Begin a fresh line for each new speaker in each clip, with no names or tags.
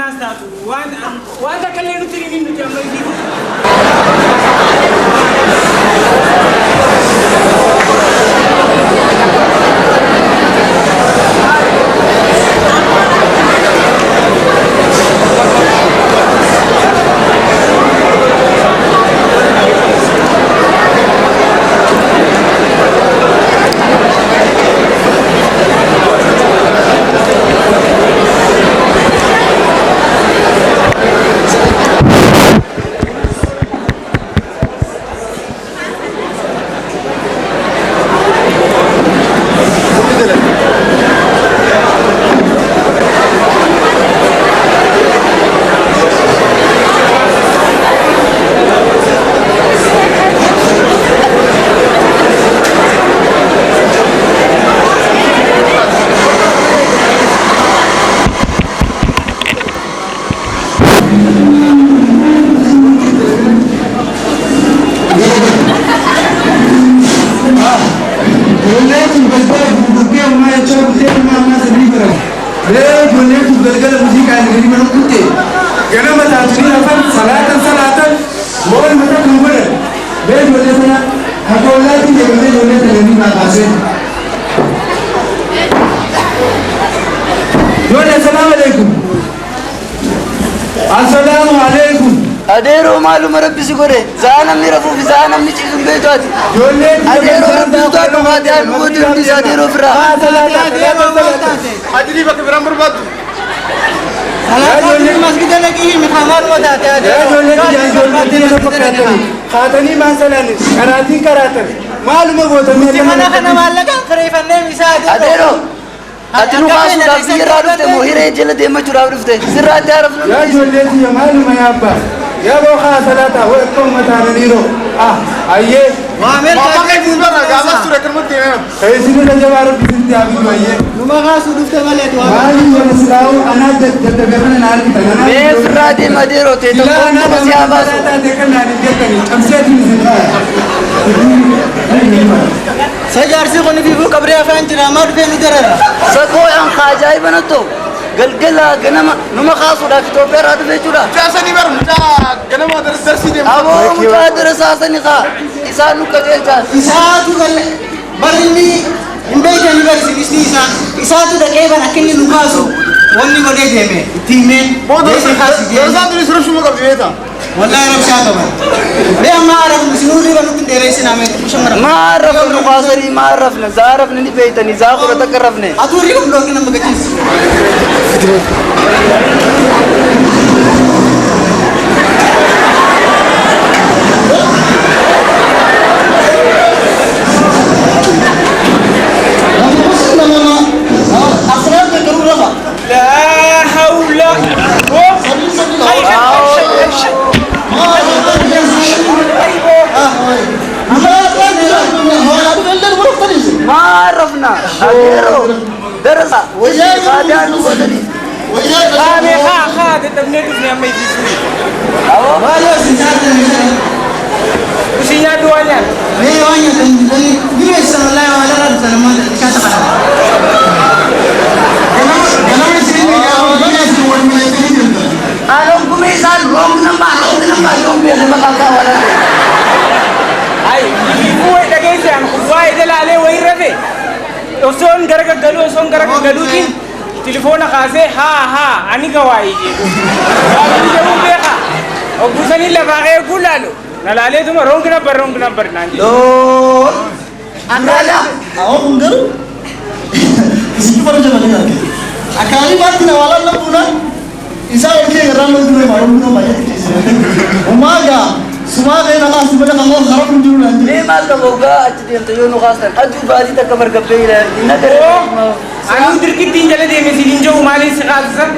kanaas taatu waan waan takka illee nutti hin nuti amma iyyuu.
Ijoolleen galgala gurguddee ammaa jechaa bultee amma ammaa sadii baran. Ree ijoolleen kun galgala muuziqaan gadi mana kutte. Ganama taatanii hafan salaatan salaatan waan mata kan godhan. Ree ijoollee sana akka ollaatti deemtee ijoollee sana ni kaasee. Ijoollee salaamu alaikum. Assalaamu alaikum.
Adeeroo maaluma rabbi si godhe zaa namni rafuuf zaa namni ciisu hin beektu ati.
Ijoolleen
Adeeroo rabbi utuu akka faatihaa nu goote hundi isaa adeeroo ofirraa.
Adilii bakka biraan barbaaddu.
Kaatanii maan salaanne karaatiin karaatan maaluma gootanii
Mana kana maallaqaan kireeffannee misaa
Adeeroo ati nu kaasuudhaaf biyyarraa dhufte moo hiree jala deemachuudhaaf dhufte sirraatti haarafnu
yaa ijoollee tiyya maaluma yaabbaa yaa bookaa salaataa way akka ummataananiiroo ah ayyee
Maamma kee fuuldura gaafas ture akkanumatti deemee.
keessinirra jabaa rabbi sitti haa bitu ayyee
Numa kaasuu dhufte malee tu.
maali wala silaa'u anaa daddabe kana na argitan anaa
Mee ofirraa deema adeeroo ta'e
silaa
tokko
anaa
nama si haa baasu.
taate kan naan hin jettani cabseetiin isin kaaya.
Sa jaarsi kun fiifuu qabree afaan jira ammaa dhufee nu darara.
Sakoo an ajaa'iba natto galgala ganama numa kaasuudhaaf Itoophiyaa irraa dhufe jechuudha.
Mucaa sanii bara mucaa ganama darsii deemu.
Aboo mucaa darasaa sani kaa isaan nu qajeelchaan.
Isaatu galle barri inni hin beekani bari sinisni isaa isaatu dhaqee bara akka inni nu kaasu wanni godhee deeme itti himee deemee kaasi deeme.
Darsaan tunis rabshuma qabdi beektaa.
Wallahi rabshaa qaban. Mee amma arabnu sinuu riba nutti hin dheeressin amee xiqqoo mara.
Maa rafne nu kaasanii maa rafne zaa rafne ni beeytanii zaa kudha takka rafne.
Atuu riba nu dhookin amma gachiisu.
Laa hawla.
Maa rafna adeeroo darasa faatihaa nu godhanii.
Qaamee haa haa dadhabnee dhufne amma iyyuu. Usi nyaadhu waan nyaadhu.
Mee waan nyaatan jireessan wallahi waan irraa dhuftan ammaa bishaan taqala.
Anong kumisaan wrong number wrong number yoon beekne maqaan isaa waan ta'eef.
Ay, iyyuu wayi dhageesse an waa'ee dalaalee wayi rafe. Osoon gara gaggaluu osoon gara gaggaluutiin tilifoona kaasee haa haa ani gawaayii jedhu. Waan jedhuun beekaa. Oggusanii lafaa eeguu laalu. Na laaleetuma wrong number wrong number naan jedhu.
Loon. Angaala. Mee maal qaba ogaa achi deemte yoo nu kaastan aduu baatii takka bargabbee ilaalti na
Oo,
gara.
anuu dirqittiin jala deeme siin hin jiru maaliin si kaasisan?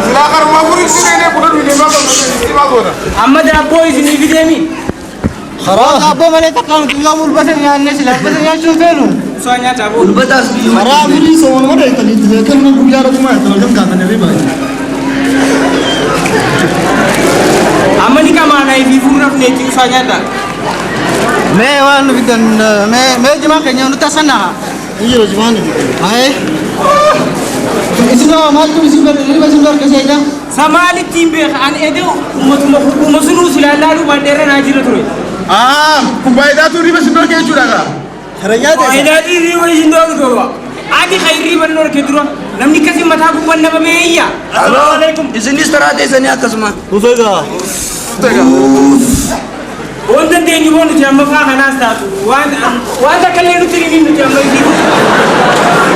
Silaa karuma afurii si dheenee kudha duwwee maa qabna si maa goota.
Amma daabboo isinii fideemi.
Abboo malee takka nuti yoo mul'atan nyaanne sila uffata nyaachuun feenu.
Osoo nyaata aboo.
Ulbataas biyyuma.
Amma ni qamaana ifii fuurrafneetti osoo nyaata.
Mee waan nu fidan mee mee jimaan keenya nutti asanaa. Ni jira jimaani. Haye. Isin maaltu isin riba isin barkeessa jira?
Samaalittiin beeka an edee ummatuma hubbuma sunuu silaa laaluu baadheerra naa jira ture.
Ah, kubbaayidaatu riba si dhorke jechuudha kaa.
Herayyaa ta'e.
Faayidaa riba isin dhorke dura. Ati kan riba dhorke dura namni akkasii mataa gubbaan nama beeyya.
Assalaamu alaikum. Isinis taraa teessanii akkasuma.
Dhufeegaa.
Waan dandeenyu boo nuti amma faa kanaas taatu waan waan takka illee nuti hin nuti amma itti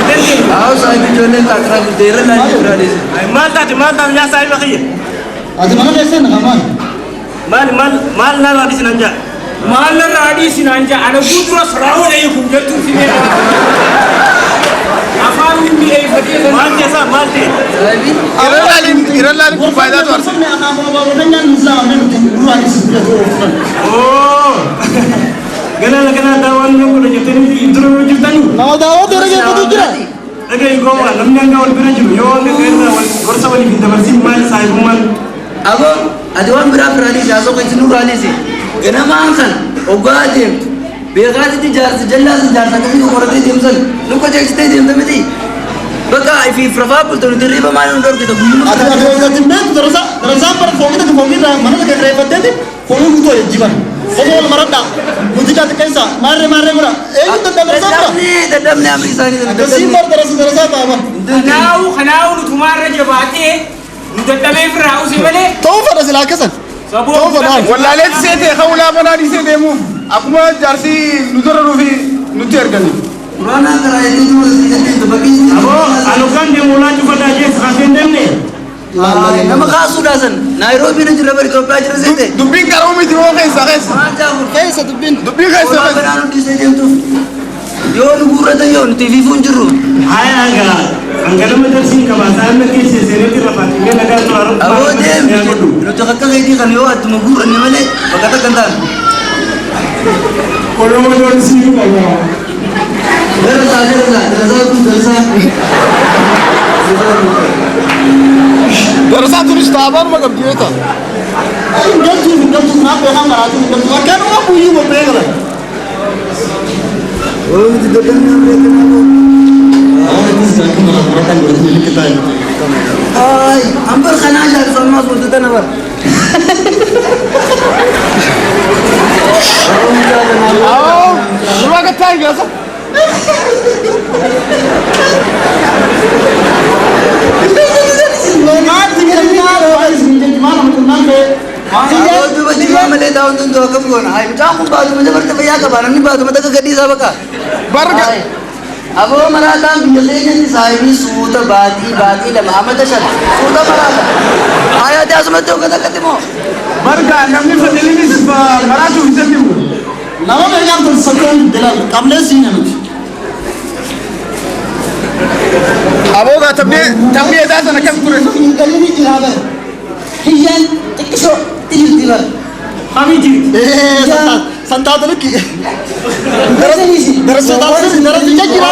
dandeenyu.
Haa saahibi ijoolleen taakiraa guddee irra laalii biraa deesse.
Maal taate maal taate yaa saahiba kiyya?
Ati mana keessan hamaan.
Maal maal maal narraa dhiisin anjaa?
Maal narraa dhiisin anjaa ana guutura salaamu alaikum jettuun si beeka. Afaan mimmi'eeffatee
Maal teessaa maal ta'e?
Saahibi.
Irra laaliin irra laaliin kubbaayidaatu arsa.
Oo! Ganaa ganaa daawwan nu godha jettanii dura nu jirtanii?
Nama daawwatu irra geeffatu jira.
Dhagahi gowwaa namni hanga wal bira jiru yoo hanga irraa wal gorsa waliif hin dabarsin maal saahibummaan?
Aboo ati waan biraa biraa dhiisi haasoo kan isin nurraa dhiisi. Ganamaan kan oggaa deemtu beekaatitti jaarsa jallaas jaarsa akkasii qoratee deemsan nu qajeelchitee deemta miti. Bakka ifiif rafaa bultu nuti riba maal nu dhorkita guyyuma.
Ati ati ati beektu darasaa darasaan bara foonii foonii irraa mana takka kireeffatteeti foonii guutuu jijjiiban. Osoo wal maradhaa muuziqaa xiqqeessaa maarree maarree godha eenyu darasaa bira.
Dadhabnee dadhabnee amri isaanii sana
Akkasiin
dadhabnee.
bar darasa darasaa ta'a bara.
Kanaa'u kanaa'u nutumaarra jabaatee nu dadhabee firraa usi malee
Ta'uu fedha silaa akkasan. Ta'uu fedha.
Wallaaleetti seetee hawlaa manaa dhiisee deemuuf akkuma jaarsi nu dura nuufi nutti ergani.
Quraanaa karaa hedduu dura deemtu bakki.
Aboo alukaan deemu ulaa cufataa jees kaasee hin deemne?
Nama kaasuudhaa san Naayiroobii na jira bari Itoophiyaa jira seete.
Dubbiin qaroo miti moo keessa keessa.
Maal jaamu?
Keessa dubbiin.
Dubbiin keessa
Olaa
keessa.
banaa nu dhiisee deemtuuf. Yoo nu guurratan yoo nuti fiifuu hin jirru.
Haya hanga hangalama darsiin qaba saayimna keessa seenetti rafaati mee nagaa tura
Aboo deemtu nuti akka keetii kan yoo attuma guurranne malee bakka takka hin taanu.
Oromoo doorsii qaba.
Darasaa darasaa darasaa kun darasaa.
Darasaan tunis taabaanuma qabdi beektaa.
Hin galchuuf hin galchuuf naaf beekan maraatu hin galchuuf akkanuma buyyuu bobba'ee gala.
Oo nuti dadhabnee amri akkanaa boo. Ay, ambar kanaa jaarsa ammaa suuta tana bar.
Awoo duraa gattaa eegaasa.
Aboo duuba jimaa malee taa'uun danda'u akkam goona. Ay, mucaan kun baatuma dabarte fayyaa qaba namni baatuma takka gadhiisaa bakka.
Barga.
Aboo maraataan biyya keenyatti saahibii suuta baatii baatii lama amata shan suuta maraata. Hayaati asumatti hogga takkatti moo?
Barga namni fadhiliinis maraatuuf isa dibu.
Nama beekan tolfatee dalal qablee siin nuti.
Aboo gaa taphni taphni edaa sana akkam ture?
Hin galini jira bara.
Hiyyaan xiqqisoo jirti bara.
Kamii jirti?
Santaata lukki. Darasa jira.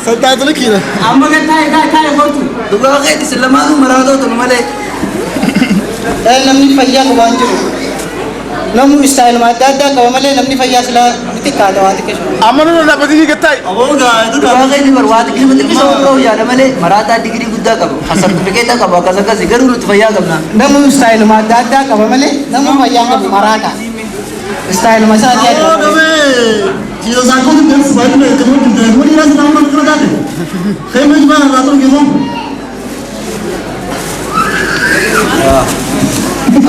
Santaata lukki.
Amma gad taa'e taa'e taa'e gortu.
Dhugaa keetti isin lamaanuu maraatoo tunu malee.
Namni fayyaa qabaa hin jiru. Namni istaayiluma adda addaa qaba malee namni fayyaa silaa ni xiqqaata waa xiqqeessu.
Amma nuna dhaabbatanii gattaa'e.
Dhugaa keetti bar waa xiqqisuma xiqqisoo ta'uu yaada malee maraataa digirii guddaa qaba. Kan sartifikeeta qaba akkas akkasi garuu nuti fayyaa qabna.
Namni istaayiluma adda addaa qaba malee namni fayyaa qabu maraata. Istaayiluma isaatii adda qaba.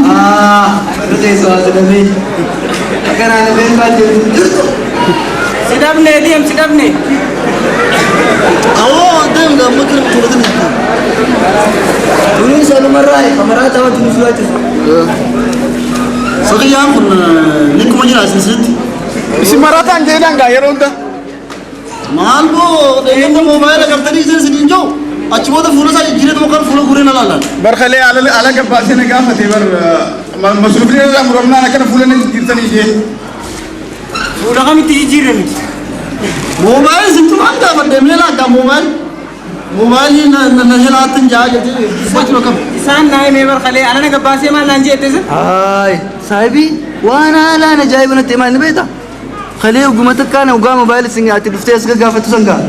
Ah, teessoo as dhabee. Akkanaan dhabeen baatee jirtu.
Si dhabne deem si dhabne.
Tunuun salumarraa maraataa wanti nu siraachisu.
Sakiyyaan kun nikkuma jira isin
Isin maraataan jeenaan gaa yeroo hunda.
Maal boo deemta moobaayila qabtanii isin isin jiru achi booda fuula isaa jijjiiree kan fuula guree na laalan.
Barkalee ala ala gabbaasee na gaafate bar masruufni irraa muramnaan akkana fuula na jijjiirtanii jee.
Fuula kamitti jijjiirre miti?
Moobaayil isin tumaan gaafadhe mee laakka moobaayil moobaayilii na jalaatti jaa jettee dubbachuu akkam.
Isaan naa himee barkalee ala na gabbaasee maal naan jeette sin?
Ay, saahibii waan haalaan ajaa'iba natti himaa ni beektaa? Kalee oguma takkaan ogaa moobaayilii sin ati dhuftee as gaggaafatu san gaa.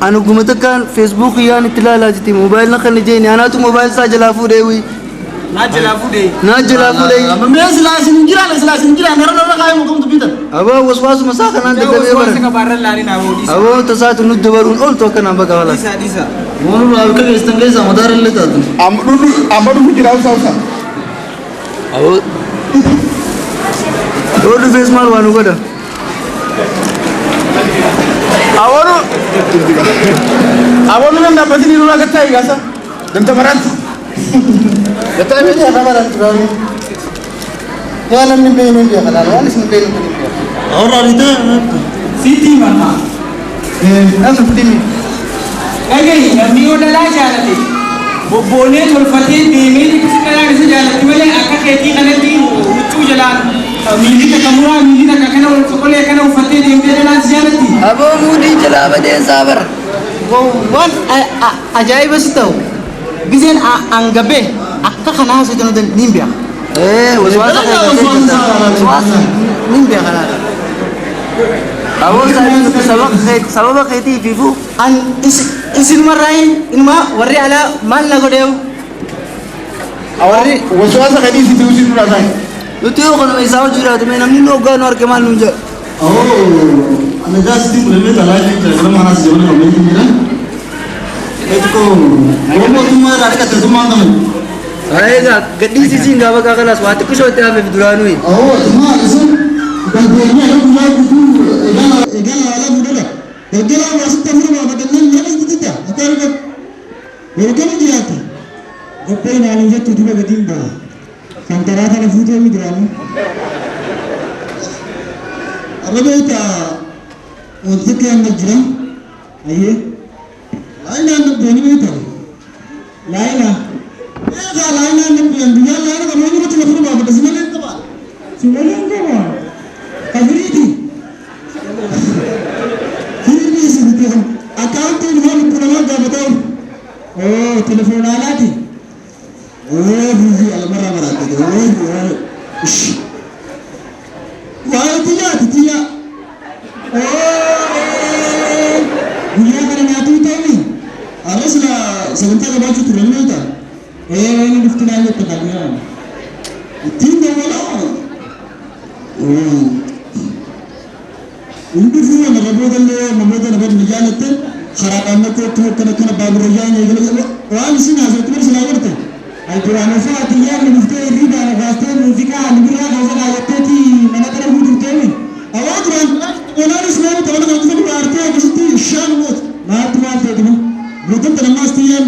Ani oguma takkaan Facebook yaan itti ilaalaa jirti moobaayilii kan jeeni anaatu moobaayilii isaa jalaa fuudhee wii.
Naa jalaa fuudhee.
Naa jalaa fuudhee.
Mee silaa isin hin jiraan silaa isin hin jiraan gara lolaa kaayee mukamtu bitan.
Aboo waswaasuma isaa kanaan dadhabee
Waswaasa
bara.
qabaarra laalin aboo dhiisa.
Aboo tasaatu nu dabaruun ooltu akkanaan bakka wala.
Dhiisa dhiisa.
Moonu akka geessan keessa madaara illee taatu.
Amma dhufu jira usa usa.
Aboo. Yoo dhufees maal waan nu godha?
Aboonu aboonu nan dhaabbatanii nurraa gattaa eegaasa. Damta maraatti.
Gattaa beekee afaan maraatti baay'ee. Yaa namni beeknu hin beekan waan isin beeknu hin beekan. Awraa bitee.
Sitti himama.
Namni fudhimi.
Dhagahi namni yoo dhalaa jaalate bobboonee tolfatee deemee itti dhalaan isa jaalatti malee akka keetii kanatti huccuu jalaan miilli takka muraa miilli takka kana wal qolee kana uffattee deemtee dhalaan si jaalatti.
Aboo muudii jalaa badeen isaa bara.
Waan ajaa'iba si ta'u giseen hangabee akka kanaa haasoftan ni beeka.
Waswaasa waswaasa.
Ni beeka laata.
Aboo sababa keetii fiifuu.
An isinumarraa inuma warri alaa maal na godheewu.
Warri waswaasa kadii si tiwusi dura ta'e.
Nuti yoo kanuma isaa hojii jiraatu mee namni nu hoggaa nu arge maal nuun jedha.
Ana sitti kulemee talaa jira gara mana si jabana qabee jira. Etko mootummaa irraa dhiqatte tummaan qaban.
Egaa gadhiisisiin gaafa kaakalaas waa xiqqishoo itti hafeef duraanuu.
Oo maa isin galbeenya yeroo guyyaa guutuu eegala eegala haala fuudhedha. Galgala waasitti afur baafadannaan nama sitti akka argatu. Yeroo jiraata.
Qophee naaniin jettu duba gatiin ba'a. Kan karaa kana fuutee mi duraanii?
Arrabeeta wanti akka jira.
Ayyee.
Laayinaan nabbeeni beekta.
Laayina.
Eegaa laayinaan nabbeen biyyaa laayina qabu inni gocha lafa baafadha si malee hin qaba.
Si malee hin qaba. Kafiriiti.
Fiirri si bitee kan akkaawuntiin maal itti namaa gaafataa oolu.
Oo telefoona alaati.
Oo fiifi alamarraa maraatte oo oo. Waa'ee xiyyaati xiyyaa.
Oo guyyaa kana nyaatuu ta'umi.
Arra sila sagantaa qabaachuu ture ni beektaa?
Ee inni dhufti naan jette kan guyyaa.
Ittiin dawwalaa. Hundi fuula nama boodallee namoota nama ni jaalatte karaadhaan nakkootti akkana akkana baaburayyaan eegale waan isin haasoftu bari silaa godhate.
Ay duraan osoo ati yaadni dhuftee hirriibaan kaastee muuziqaa ani birraa keessa kaayatteeti mana qarabuu turteemi.
Awwaa duraan olaan islaami tapha kana qofa dura artee akkasitti shaan moot.
Maaltu maal ta'e dima?
Guutuun tanammaas tiyyaan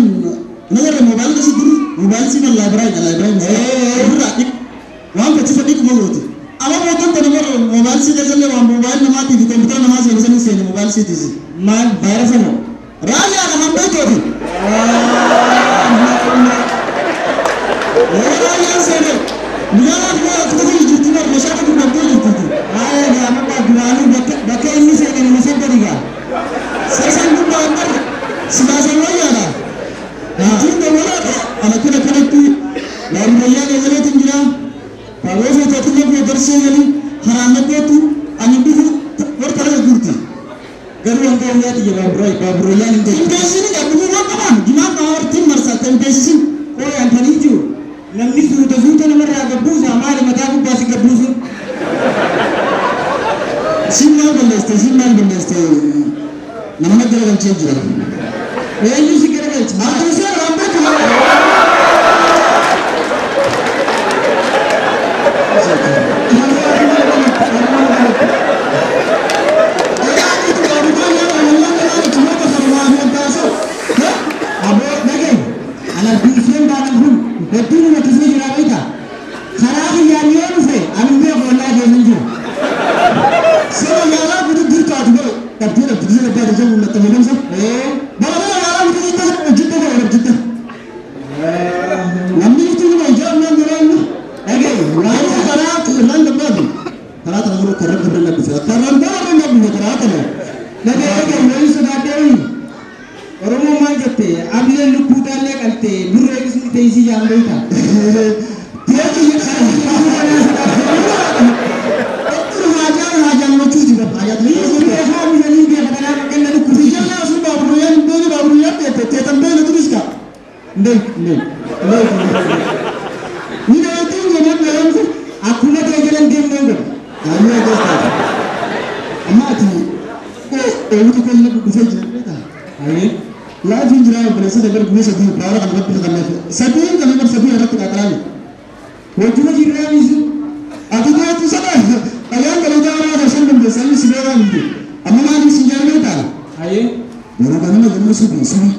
nagarra moobaayilii keessatti duri moobaayilii siifan laayibraarii laayibraarii irraa dhiq waan faccisa dhiquma gooti. Amma mootummaan tanamarra moobaayilii sii keessallee waan moobaayilii namaatii fi kompiitara namaa seene sanii seene moobaayilii siitiisi.
Maal vaayirasa moo?
Raayyaadha kan beektooti. Raayyaan seene guyyaa fi akka tokko jirti bar meeshaa tokko dhabdee jirti.
Haaya gaafadhaa duraanuu bakka inni seene nama sabbari gaa.
Sassan gubbaan bar silaasan wayyaadha. Ittiin dawwalaadha. Ana kana kanatti laayibraayyaan eegaleetiin jira. Paawwaasa taatilla koo darsee gali karaan nakkootu ani dhufu warra laga guurti.
Garuu hanga ammaa xiyya baaburayyaan hin ta'e.
Hin beeksisini dhufuu waan qabaan jimaan maawartiin marsaatti hin beeksisin.
Qoy antanii jiru namni suuta suuta namarraa gabbuusa maali mataa gubbaa si gabbuusu.
Siin maal balleessite siin maal balleessite nama garagalchee jira.
Eenyu si garagalche?
Akka ishee waan beeku.
Aboo dhagahi ana durseen baanan kun hedduu nama kisee jira beektaa? Karaa kiyyaan yoo dhufe ani hin beeku wallaahi keessa hin jiru.
Saba yaalaa guutuu dirqaatu bara dhabdee dhabdee gisee dhabdee dhabdee mul'atta beekamsa. Bara bara yaalaa guutuu jidda jidda bara jidda. Namni iftuu nama ijaarnaan jira inni.
Dhagahi
Karaa karaa irraan dabbaatu. Karaa kana garuu karra karra labbise. Karraan bara labbise karaa kana.
dhagahi dhagahi loon sodaadhee Oromoo maal jette ableen lubbuu taallee qalte burree qisni teessii jaan beektaa?
Beek beek beek. Ni dhawattiin jedhan jedhamtu akkuma ta'e jedhan deemnee godha. Ayyee akkas taate. Amma ati ooyiruu keenya dhufee jira beektaa? Ayyee. Laafiin jira obboleessa dabar guyyaa sadii baara kana rabbi kan sadii kana bar sadii irratti qaxaraan. Wajjuma jirraa miisu. Ati gootu sana dhagaan galataa waan haasaan dandeessaa inni si beekaa miti. Amma maaliif si jaarmee ta'a? Ayyee. Yeroo ganama ganama subii subii.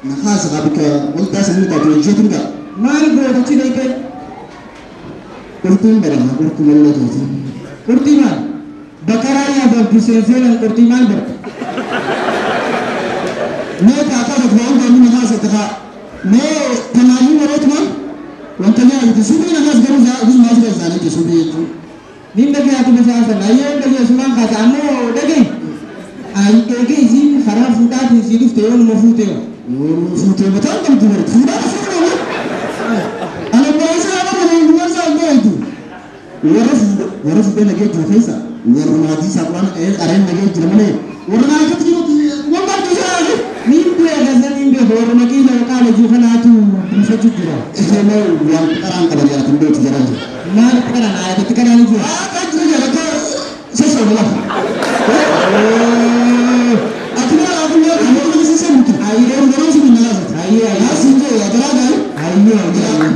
Nahaasa qabika waldaa sanii taatu hojjetu dha. Maal gootachi dheekee? Qurxiin barama qurxii walloo taate. Qurxii maal? Bakaraa nyaata abdii seenan qurxii maal barta? Mee taataa tokko waan gaanii nahaasa ta'a. Mee tamaamii barootuma wanta nyaatu subii nahaas garuu maal jira isaaniitti subii jechuudha. Nin dhagee ati basaasan ayyee dhagee sumaan kaasa ammoo dhagee. Ay eegee isiin karaa fuudhaatiin sii dhufte yoo numa fuute yoo. Fuutee mataan qabdu baratu fuudhaa fuudhaa. Ana obboleessa nama kana hundumaa isaa hin beektu. Warra fuudhe warra fuudhee nagee jiru keessa warra maatii isaa quraan qareen nagee jira malee warra naafatti jiru waan baay'ee isaa yaadu. Niin beeka san hin beeku warra maqiila qaala jiru kanaatu buufachuu jira. Ishee waan qaraan qaban yaadu hin beektu jara jiru. Maal qaraan ayatatti qaraan jiru. Akka jiru jara akka sossobu lafa. Ati maal aku maal aku maal sossobu Ayyee garuu si minna laafati. Ayyee ayyee. Asiin jee garaa gaarii. Ayyee ayyee.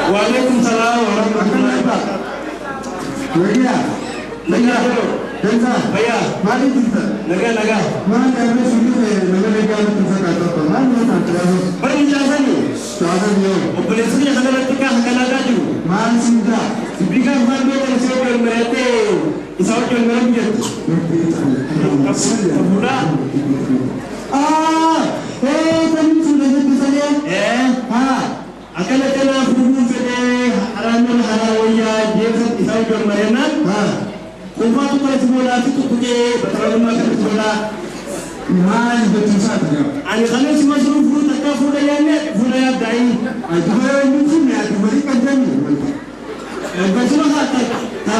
Waalaikum salaam wa rahmatullahi wa barakatuh.
Nagaa.
Nagaa.
Dansaa.
Fayyaa.
Maaliif jirta?
Nagaa nagaa.
Maal yaadne subii nama nagaa nutti fakkaatu akka maal nama taatu
Bari mucaasani.
Taatan yoo.
Obboleessi kiyya kanarratti kaa kanaadaa jiru.
Maal siin ta'a?
Dubbii kan afaan beekan isee wajjin mari'attee isa wajjin mari'atu jettu. Fuudhaa.
Ah! Eh, tani sudah jadi saya.
Eh.
Ah.
Akkana kana fuudhuun fedhee haraameen haraa wayyaa jeesan isa wajjin mari'annaan.
Ah.
Kuufaatu kora si boolaa si tuttuqee bataralummaa kan si boolaa.
Maal gochuun isaa ta'a?
Ani kanan si masruu fuudhu takkaa fuudha yaadne fuudha yaaddaa'ii.
Ati bara inni fuudhe ati walii qabdanni.
Basuma haa ta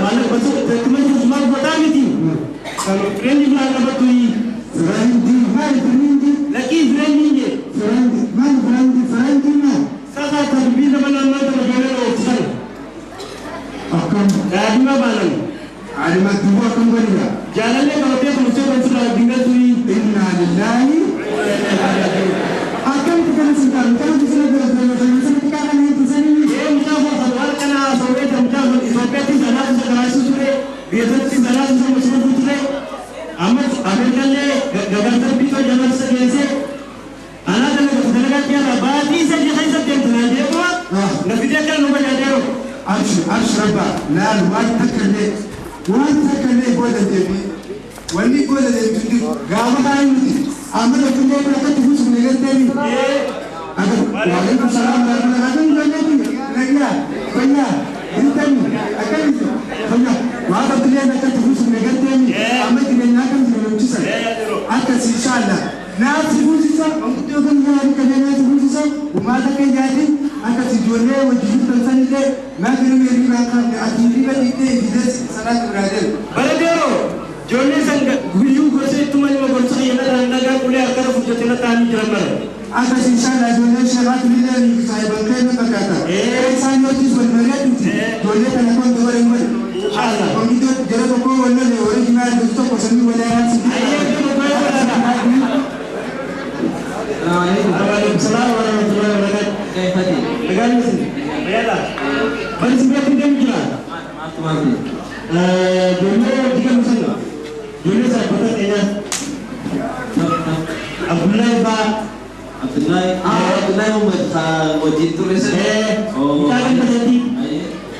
maal basuma takkuma jirtu maal godhaa miti. Kan fireenyi biraa qabattu.
Fireendi maal fireendi?
Lakkii fireenyi jee.
Fireendi maal fireendi fireendi maal?
Sasa ta dubbii nama naannoo tana ijoollee dhoofsisan.
Akkam.
Daadhima baanan.
Alima duuba akkam godhina?
Jaalallee qabatee kunuunsee kunuunsuudhaan dingattu.
Inna lillahi. Akkamitti kana si taa'u? Kana si sana bira sana sana sana xiqqaa kana hin tusanii?
Ee mucaa koo waan kana soorata mucaa koo Itoophiyaatti sanaaf isa karaasuu ture biyyatatti sanaaf isa masruufuu ture ammas Ameerikallee gagartar bitoo jamarsa geesse anaa dalagaatti yaada baatii sadii keessa deemtu naan jeequma na fidee akkana nu bajaajeeru.
Abshir abshir abbaa laal waan takka illee waan takka illee booda deebii wanni booda deebii jiru gaafa kaan miti amma tokkollee bira akkatti fuusuuf ni garteemi. Waalaikum salaam warahmatullahi wabarakatuh. Nagaa fayyaa intani akkamitti fayyaa waan tokkollee akkatti fuusuuf ni garteemi amma jireenya akkam jiru namchisan akkas inshallah naaf si fuusisa manguddoo kan yaadu kanneen naaf si fuusisa uummata kan yaadin akkas ijoollee wajjin jirtan sanillee naaf nama hirribaa kaafne ati hirriba dhiittee fides salaatu biraa deemu.
Baradeeroo ijoollee san guyyuu gorsa ittuma nima gorsa kiyya nagaa ulee akkana fudhatee na ta'anii jiran mara.
Akkas inshallah ijoollee sheekaatu illee saahiban keenya fakkaata. Isaan yootis wal mari'atuuti ijoollee kana kan dubara hin godhe.
Inshallah.
Manguddoo jara tokko wal lole warri jimaa argatu tokko sanii wal araarsi.
Waalaikum salaam wa rahmatullahi wa barakatuh. Nagaan isin. Fayyaadha. Bari si biratti deemu jira. Ijoollee hojii kan sana. Ijoollee saahibbota keenyaa. Abdullahi faa.
Abdullahi, Abdullahi Muhammad wajjin ture sana.
Mucaa kan tasaati.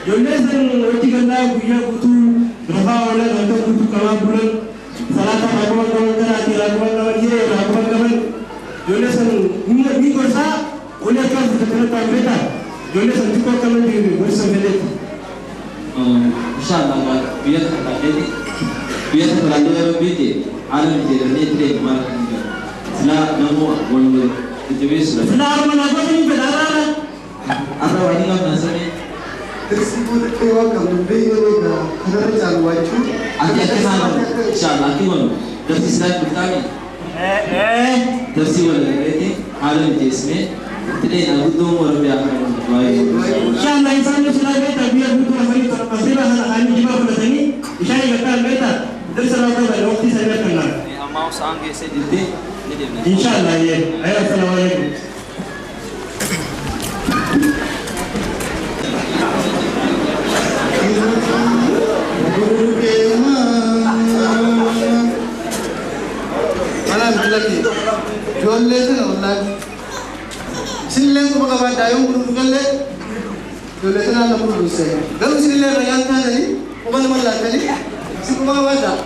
Ijoollee san hojii gannaa guyyaa guutuu rafaa oolan halkan guutuu qabaa bulan salaata raakuma qaban karaatii raakuma qaban hiree raakuma qaban ijoollee san ni gorsaa olii akka fudhatanii ta'an beektaa ijoollee san xiqqoo akka malee gorsa fedhetti.
Inshallah biyya takka taateeti biyya takka laallee yeroo biite haala mijeeffannee itti deemu maal kan jiru. Silaa namoo wal jajjabeessuudha.
Silaa harma naa gosa ni fedha arraara.
Arra waa hin qabna sani.
Darsi booda waan qabnu beeyyoo egaa kanarra caalu waachuu.
Ati akka isaan inshallah akki godhu darsi isaan dhuftaami. Darsi wal gareeti haala mijeessine itti dheena guddoon warra biyyaa kana baay'ee.
Inshallah isaan silaa beektaa biyya guutuu rafanii tola masriba sana haali jibaa fudhatanii ishaan eegattaan beektaa darsi raawwata bale waqtii sanii akkannaa.
Ammaa sa'aan geessee jirti ni deemna.
Inshallah yee. Ayo assalamu alaikum.
Ijoollee sana wallaahi. Isinillee quba qabaadhaa yoo gurgurgallee ijoollee sana na gurgurse. Garuu isinillee rayyaan taatanii quba nama laattanii isin quba qabaadhaa.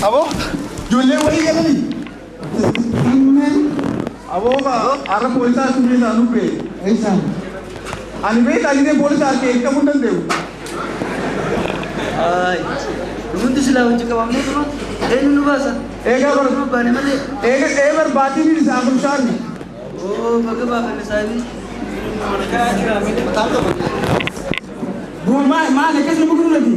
Aboo ijoollee walii galanii. Aboo har'a poolisaa sun keessaa nu bee. Ani beektaa gisee poolisaa harkee qabuu hin danda'u.
Hundi silaa hojii qabamnee tuma eenyu nu baasa?
Eegaa bar
Nu baane malee.
eega ee barbaatiin isaa kun shaarni.
Oo baga baafanne saahibii.
Boo maal akkasuma gurgurati?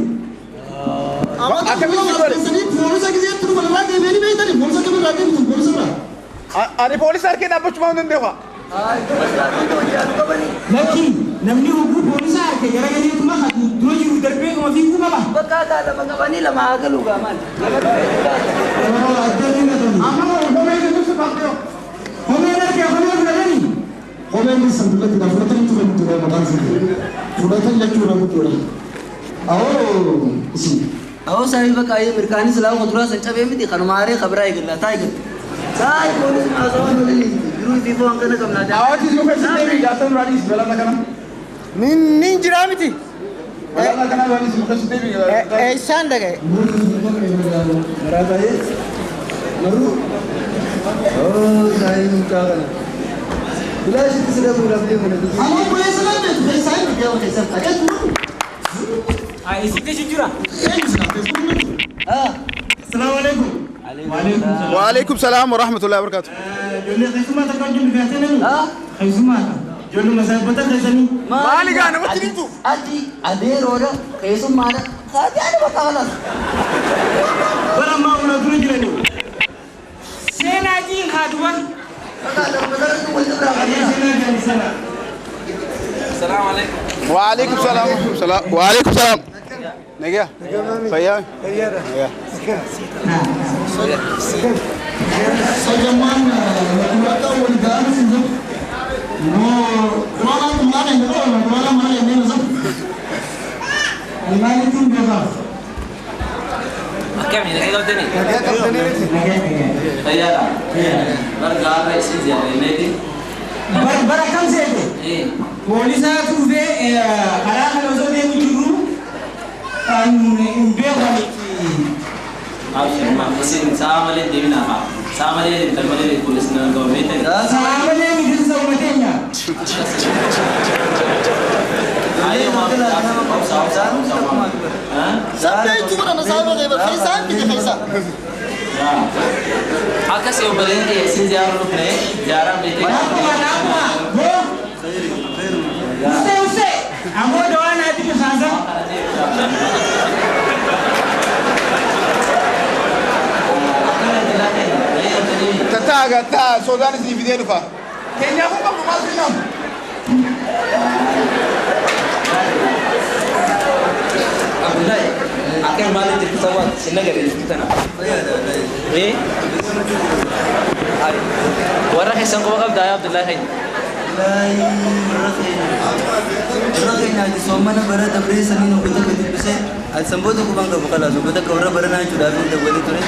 Akkamitti godhe?
Poolisa gizeetti dhufa irraa deebi'anii beektanii poolisa kam irraa deebitu poolisa irraa.
Ani poolisa harkee dhaabbachuu hin danda'u.
Lakki namni hogguu poolisa harkee gara galeetuma dura jiru darbee kuma fiiguu qaba.
Bakka haa lama qabanii lama haa galuu gaa maal? Lama dhufee baasa.
Amma komee jedhu bakkee.
Komeen harkee komee fudhatanii.
Kopheen keessan dullatti dha fudhatanii turan ture maqaan isaanii. Fudhatan jechuudha guddoodha. Awoo isin.
Awoo saahibii bakka ayyee mirkaanii silaa kuduraa san cabee miti kanuma haree kabiraa eegalla taa eegalla. Saay poolisii haasawaan waliin jiruu fi foon kana qabnaa.
Awwaati nu keessatti deebii jaarsa nurraa dhiisi balaa kana.
Nin jiraa miti.
Balaa kana nurraa dhiisi nu keessatti deebii.
Eessaan dhagaye?
Maraa baay'ee maruu. Oo saahibii mucaa kana. Bilaashitti si dhabuudhaaf deemu na biyya.
Amma obboleessa lammee keessaa hin dhufee keessaa dhaqee
Isitti jira.
Assalamu alaikum.
Waalaikum salaam wa rahmatullahi wa barakatuh.
Ijoollee keessumaa takka wajjin dhufee nami. Keessumaa ijoollee masaabota keessanii.
Maali gaa namatti himtu?
Ati adeeroodha keessummaadha kaati ani bakka kanas.
Bara ammaa ulaa dura jiranii.
Seenaa jiin haa duban.
Bakka lama sararri wal irraa qabna.
Seenaa jedhani sana.
Salaamu alaikum.
Waalaikum salaam. Waalaikum salaam. Nagaa. Fayyaa. Fayyaa.
Sajamaan lakulaata wal ga'an sinza. No, wala tumana ni ko wala mana ni no.
Maalitiin beekaaf?
Akkami nagaa qabdanii?
Nagaa qabdanii miti.
Fayyaadha. Barga har'a isin ziyaaranneeti.
Bara kam seete? Poolisaa tuufee karaa kana osoo deemu jirru kan hin beekamti.
Abshir ma isin sa'a malee deeminaa haa. Sa'a malee deemtan malee poolisni nama qabu beektani.
Sa'a malee miseensa uummateenya.
Ayyee maaf obsa obsa obsa maaf.
Sabbe jechuudha na saaba kee keessaa biyya keessaa.
Akkas obboleen kee isin ziyaaruu dhufne ziyaaraan beektee.
Naafuma naafuma boo. Usee usee ammoo dawaa naatti bisaasa.
Tataa gataa sodaan isin fidee dhufa. Keenyaa kun qabdu maal kennamu?
Abdullahi, akka maalitti jirtu sabaa sinna gadi jirtu tana. Eh? Ay. Warra keessan quba qabdaa yaa Abdullahi keenya.
Warra keenya ati soomana bara dabree saniin obbota gadi dubbisee ati sanboota quban qabu kalaas obbota akka warra baranaa jechuudhaaf hin dawwalee ture.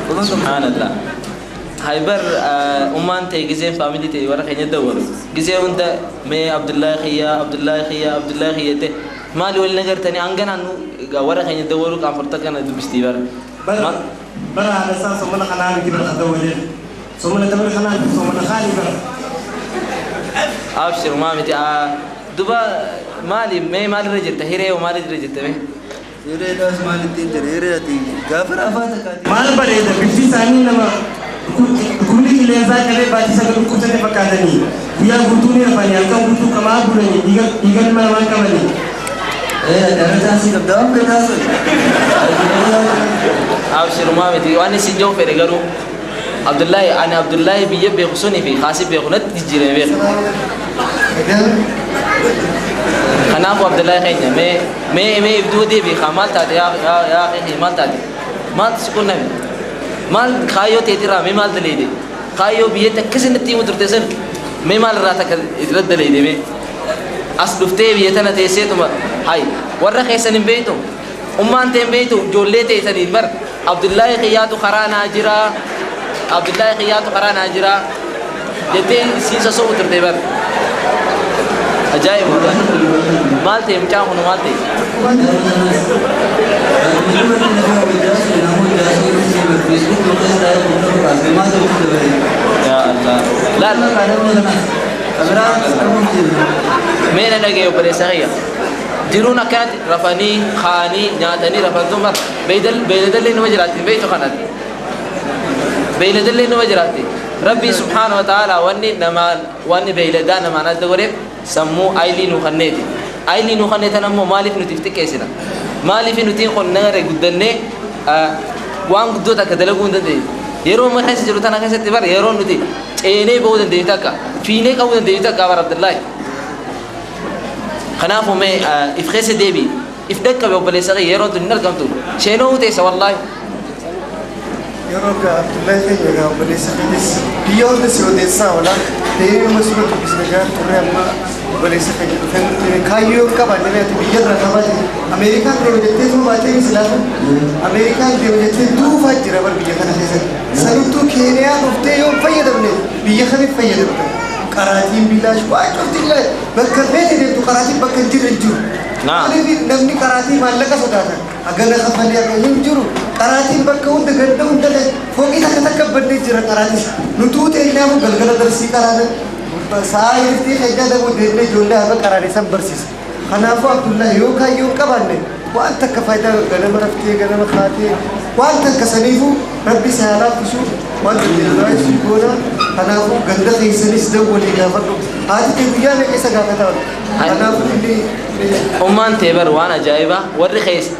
Quban qabu.
Subhaanallah. Haybar ummaan ta'e giseen faamilii ta'e warra keenya dawwalu. Gisee hunda mee Abdullahi xiyyaa Abdullahi xiyyaa Abdullahi xiyyaa ta'e maali waliin agartanii hanganaan warra keenya dawwalu qaanfarta kana dubbistii bara.
Bara haadha isaa soomana kanaa miti bara dawwalee. Soomana dabara kanaa miti soomana kaanii bara.
Abshir maa miti. Duba maali mee maalirra jirta hiree hoo maalirra jirta mee?
Hireedhaas maal ittiin jedhe hiree ati gaafa raafaa takkaati.
Maal bareeda bifti isaanii nama dhukkubni qilleensaa qabee baatii sagal dhukkubsate fakkaatanii guyyaa guutuu ni rafanii halkan guutuu qamaa bulanii dhiiga ilma namaa qabanii.
Ee ati har'a chaansii qabda waan fedhaa sun.
Abshirumaa miti waan isin jiru fedhe garuu Abdullahi ani Abdullahi biyya beeku sunii fi kaasii beeku natti jijjiirame beeku. Kanaafuu Abdullahi keenya mee mee mee ibduu deebi kaa maal taate yaa yaa yaa keenya maal taate maaltu si qunname maal kaayyoo teetirraa mee maal daleeyde kaayyoo biyyatti akkasii natti himu turte san mee maal irraa takka irra daleeyde mee as dhuftee biyya tana teesseetuma hay warra keessan hin beektu ummaan tee hin beektu ijoollee teessaniin bar Abdullahi kiyyaatu karaa naa jira Abdullahi kiyyaatu karaa naa jira jettee siin sosobu turte bar ajaa'iba wallahi maal ta'e mucaan kun maal ta'e yaa Allah laal mee na dhagaye obboleessa kiyya jiruun akkanatti rafanii kaanii nyaatanii rafan tun bar beeyladallee numa jiraatti hin beektu kanatti beeyladallee numa jiraatti rabbii subhaana wa ta'ala wanni namaan wanni beeyladaa namaan adda godheef sammuu aylii nuu kanneeti aylii nuu kannee tan ammoo maaliif nuti if xiqqeessina maaliif nutiin kun nagare guddannee waan guddoo takka dalaguu hin dandeenye yeroo amma keessa jiru tana keessatti bar yeroo nuti ceenee ba'uu dandeenyu takka fiinee qabuu dandeenyu takka bar Abdullaahi kanaafuu mee if keessa deebi if dhaqqabe obboleessa kiyya yeroon tun hin argamtu sheenoo teessa wallaahi
Yeroo gaa Abdullahi keenya egaa obboleessa keenyas biyya hunda si odeessaa oola. Deemee sura dubbisne gaa turre amma obboleessa keenya dhufee nutti hime. Kaayyoo qaba jedhee ati biyya irraa qabaate Ameerikaan deema jettee tuma baatee silaafu Ameerikaan deema jettee duufaa jira bar biyya kana keessatti. Sanittuu Keeniyaa dhuftee yoo hin fayyadamne biyya kamiif fayyadamta? Qaraatiin bilaash waan cufti bilaash bakka feete deemtu qaraatiin bakka hin jirre hin jiru. Maaliif namni qaraatii maallaqa sodaata? Hagana kafalee haga hin jiru. Qaraatiin bakka hunda ganda hunda fooqii takka takka bannee jira qaraatis. Nutuu teenyaamu galgala darsii qaraana sa'aa hiriftii keenyaa dabuu deemnee ijoollee haga qaraane san barsiisa. Kanaafuu Abdullahi yoo kaayyoo hin qabaanne waan takka faayidaa ganama raftee ganama kaatee waan takka saniifuu rabbi si haa laaffisu waan dandeessu goona. Kanaafuu ganda keessanis dawwalii gaafadhu. Haati kee guyyaa meeqa isa gaafataa oolti? Kanaafuu inni
Ummaan tee bar waan ajaa'ibaa warri keessa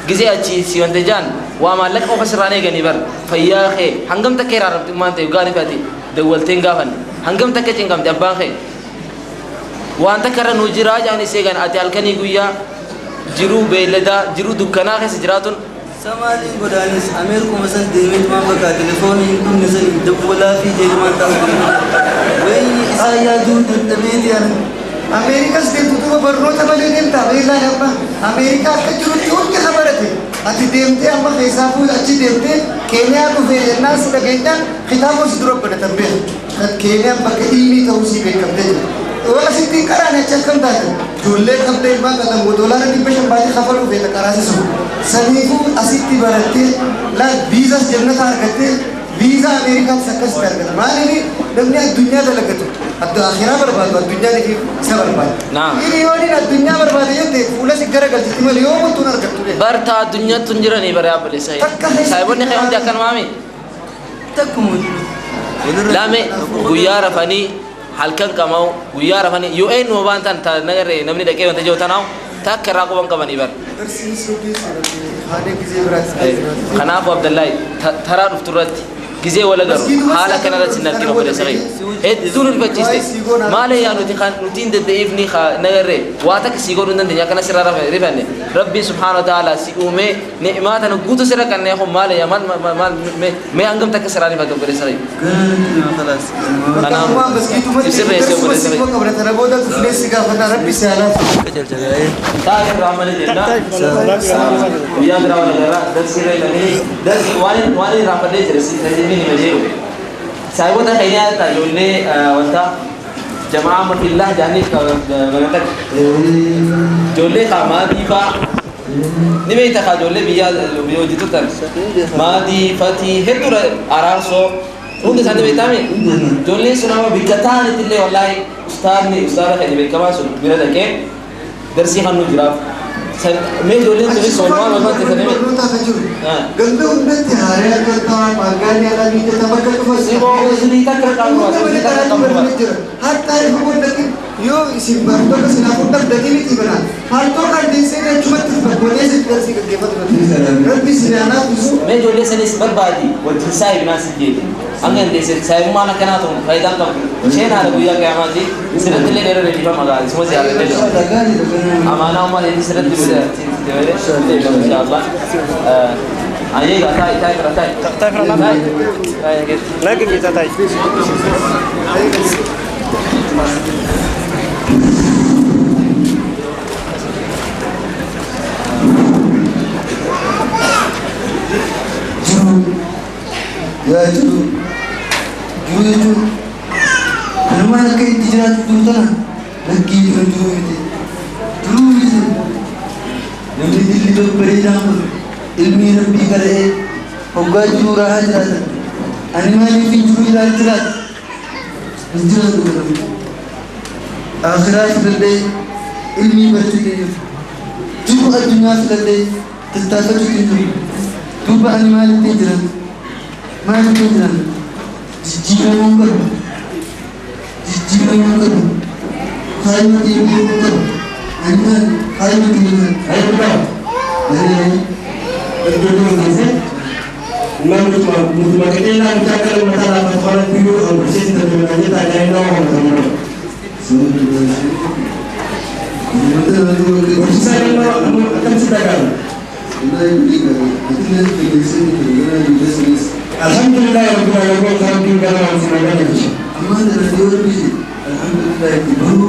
gizee achi si wanta jaan waa maallaqa qofa sirraan eeganii bar fayyaa kee hangam takka irraa ummaan tee gaarii fi ati dawwaltee hin gaafanne hangam takka cinqamte abbaan kee waan takka irra nuu jiraa jaanis eegan ati halkanii guyyaa jiruu beeyladaa jiruu dukkanaa keessa jiraatun
Samaaliin godaanis Ameerikuma san deemeetumaan bakka telefoonii hin dhumne san dawwalaa fi jeetumaan ta'u deemu. Wayni isaa yaaduu dadhabeeti ani.
Ameerikas deemtu duuba barnoota malee deemta beellaa amma Ameerikaa akka jirutti hundi ka barate ati deemtee amma keessaa fuudha achi deemtee Keeniyaa dhufee jennaan si dhageenyaan kitaaba si dura banatan beeku. Keeniyaan bakka ilmii ta'uu sii beekamtee jira. Yoo asitti hin qaraane achi akkam taate ijoollee qabdee ilmaan qaban $500 baatee kafaluu feeta qaraasisu. Saniifuu asitti barattee laal viizaas jannata argattee viizaa Ameerikaattis akkasitti argata. Maaliif namni addunyaa dalagatu akhiraa barbaadu addunyaan isa barbaada. Hiriyooniin addunyaa barbaade jette fuula si garagalchiti malee yoo murtuun argattu.
Barta addunyaatti hin jiranii bara obboleessa. Saayiboonni kee hundi akkanumaami.
Takkuma.
Lame guyyaa rafanii halkan qama'u guyyaa rafanii yoo eenyu waan tan ta nagarree namni dhaqee wanta jiru tanaa'u takka irraa quban qabanii bar. Kanaafuu Abdallahi taraa dhuftu irratti gizee wal agaru haala kanarratti sin arginu obboleessa kiyya. Hedduu nu rifachiiste. Maal yaa nuti kan nuti hin danda'ifni nagarree waa takka sii godhuu hin dandeenye akkana sirraa rifanne Rabbiin subhaana wa ta'ala si uumee ni'maa tana guutuu sirra kannee kun maal yaa maal maal mee hangam takka sirraa rifate obboleessa kiyya.
Kanaaf sirreessi obboleessa kiyya. Tana booda dhufnee si gaafata rabbi si haa laaffisu.
Taa'ee irraa malee jenna. Guyyaa biraa wal agarraa darsii irra ilaalanii darsi waan waan irraa fadhee jira si tajaajilni hima jeeru. Saayiboota keenya ta'a ijoollee wanta jamaa amma fillaa jaanii banatan. Ijoollee kaa maadii faa ni beekta kaa ijoollee biyya biyya hojii turtan. Maadii fatii hedduudha araarsoo. Hundi isaanii beektaami? Ijoolleen sun amma bikka ta'anitti illee wallaahi ustaadni ustaada keenya beekamaa sun bira dhaqee darsii kan nu jiraaf. Mee ijoolleen sunis walumaan walumaan teessanii
Ganda hundatti haaree argataa magaalli alaa miidhata bakka dhufa.
Siboo isinii takka qabnu isinii takka qabnu.
Hatta ifa godhati yoo isin barnoota sinaafuu dhabdanii miti bana. Hartoo kan deessee achumatti godhee sitti darsii gaggeeffatu. Rabbi isin aanaa tusu.
Mee ijoollee sanis barbaadi wajjin saayibnaa si jeeti. Hanga hin deesse saayibummaan akkanaa ta'u faayidaan qabdu. Isheen haala guyyaa qiyamaati sirriitti illee dheeroo dheerifama gaari suma siyaasatti jira. Amaanaa ummaa deebii sirriitti inshallah. Ayyee gaa taa'i taa'i fira taa'i.
Taa'i fira
taa'i. Taa'i
Nagin kita taa'i.
Jiru yaa jiru jiru jechuun namaan akka itti jiraatu jiru tana lakkii jiru jiru miti jiru miti namni dilli babbareedaan kun ilmi rabbii qara'ee hoggaa jiru raahaa jiraatan ani maaliif hin jiru ilaal jiraata hin jiraatu godhamu akhiraa filadhee ilmii barachuu hin jiru jiru addunyaa filadhee tattaafachuu hin jiru duuba ani maalitti jiran maalitti jiran jijjiiramuu qabu jijjiiramuu qabu kaayyoo deebi'uu qabu ani maal kaayyoo deebi'uu
Ayo Mutuma qajeelaa mucaa kana mataa lafa tola biyyoo hambisee darbe tajaajila nama hojjetu. Barsiisaa nama akkamitti dhaga'ama? Alhamdulillah rabbil alamin rabbiin gara waan si nagaa jecha.
Amma radio alhamdulillah baru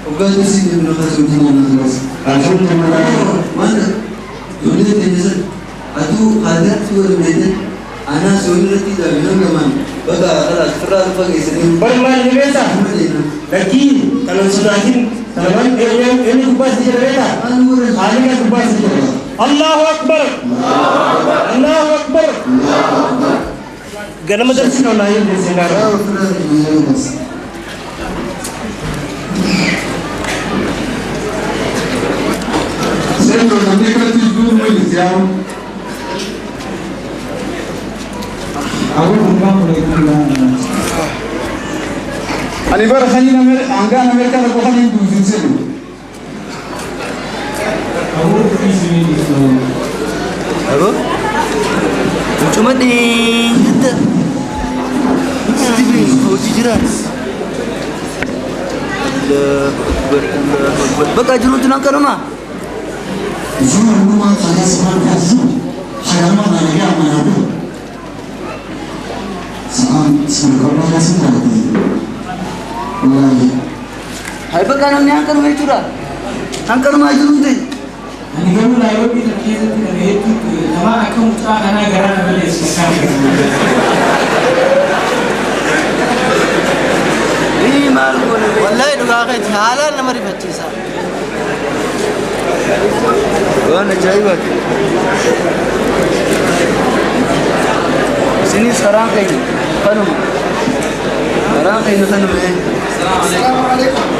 وقال سيدي ابن خزم خلاص.
Alhamdulillah.
ماذا؟ دنيا تنزل أتو قادرت ولا ميدان أنا سولتي ده من كمان بقى خلاص فرار فوق يسنين.
Bar maal ni beektaa? Lakkii kana hin sodaatin kana maal eenyu gubbaa si jira beektaa? Haaliqa gubbaa si jira. Allahu akbar. Allahu akbar. Ganama darsi na yin da sinara.
Sendo namni kanatti jiru majlis yaa'u. Ani bara khaniin hangaan Ameerikaa tokko khaniin duusin senu.
Abo? Cuma dingin. Hojii jira. Allah akbar Allah akbar. Bakka jiruutu nan kanuma.
Zuwa خلاص ما الزور حرام على يا ما سلام سبحان الله لازم والله
Hai bakka namni hankanuma jechuudha. Hankanuma jiruuti.
Ani garuu Naayiroobii kana keessatti nama hedduutu nama akka mucaa kanaa garaa nama leessu.
Ii maal goone
Wallahi dhugaa keeti haalaan nama rifachiisa.
Waan ajaa'ibaati. Isinis karaan keenya kanuma. Karaan keenya kanuma.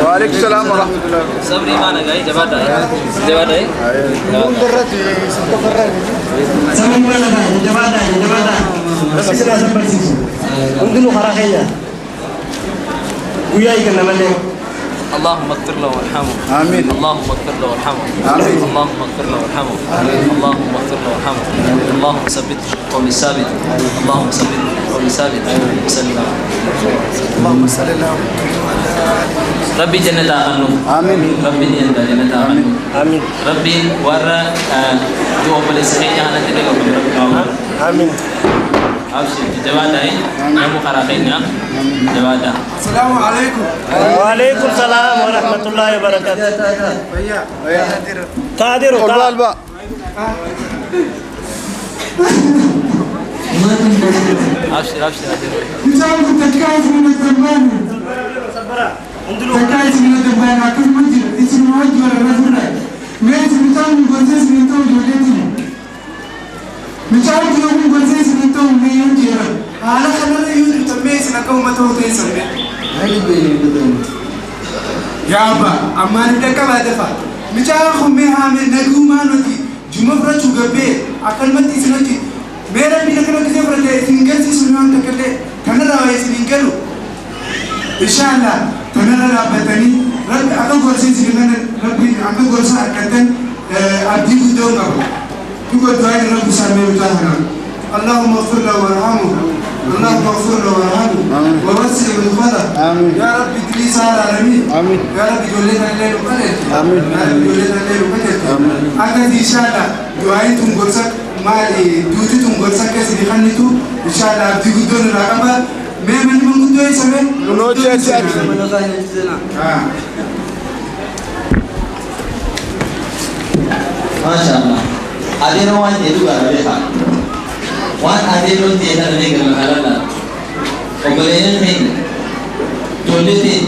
وعليكم السلام ورحمة الله.
Sabrii maana gaa'ii jabaadha. Jabaadha.
Sabni mana ta'a jabaadha jabaadha. Rabbi sinaa san barsiisu. Hundinuu karaa keenya. Guyyaa hiikan namallee.
اللهم اغفر له وارحمه.
آمين.
اللهم اغفر له وارحمه.
آمين.
اللهم اغفر له وارحمه. اللهم اغفر له وارحمه. اللهم ثبته بالقول الثابت. اللهم ثبته بالقول الثابت. وسلم.
اللهم صل على
ربي جنة عنه.
آمين.
ربي جنة عنه.
Amiin.
ربي ورا جو obboleessa keenya kanatti illee qabu rabbi haa
Amiin.
Abshir jabaadha namu karaa keenya jabaadha.
السلام عليكم.
وعليكم السلام ورحمة الله وبركاته. Taadiru
Olba alba.
Abshir abshir abshir.
Mucaan kun takkaa isin dambaan takkaa isin dambaan akkasuma jira isin wajji warra rafurra mee isin mucaan kun gorsee isin ta'u ijoolleetiin mucaan kun gorsee isin ta'u mee yoo jira haala kanarra yoo Yaa abbaa, ammaan dhaqqabaa dafa. Mucaan kun mee haamee naguumaan hojii juma fudhachuu gabbee akkanumatti isin hojii mee rabbiin akkana gisee fudhate isin garsiisu waan takka illee kanarraa waa isin hin galu. Inshaallah kanarra dhaabbatanii rabbi akka gorsa isin kana rabbi akka gorsa argattan abdii guddoo qaba. Tuqa du'aa irra buusaa mee mucaa kana. اللهم اغفر له وارحمه، اللهم اغفر له وارحمه ووسع مدخله. يا رب ادريس العالمين. يا رب ijoollee illee nu qajeelche. يا رب ijoollee illee nu qajeelche. Akkasi inshallah du'aayin tun gorsa maali, duuti tun gorsa akka isin kannitu inshallah abdii guddoon irraa qaba. Mee manni manguddoo eessa mee?
Nuti achi achi.
Mana keenya seenaa.
Masha Allah. Adeero waan jedhu dhugaadha beekaa. Waan adeeroon ta'e kana beekan magaalaa. Obboleeyyan keenya, ijoollee ta'e,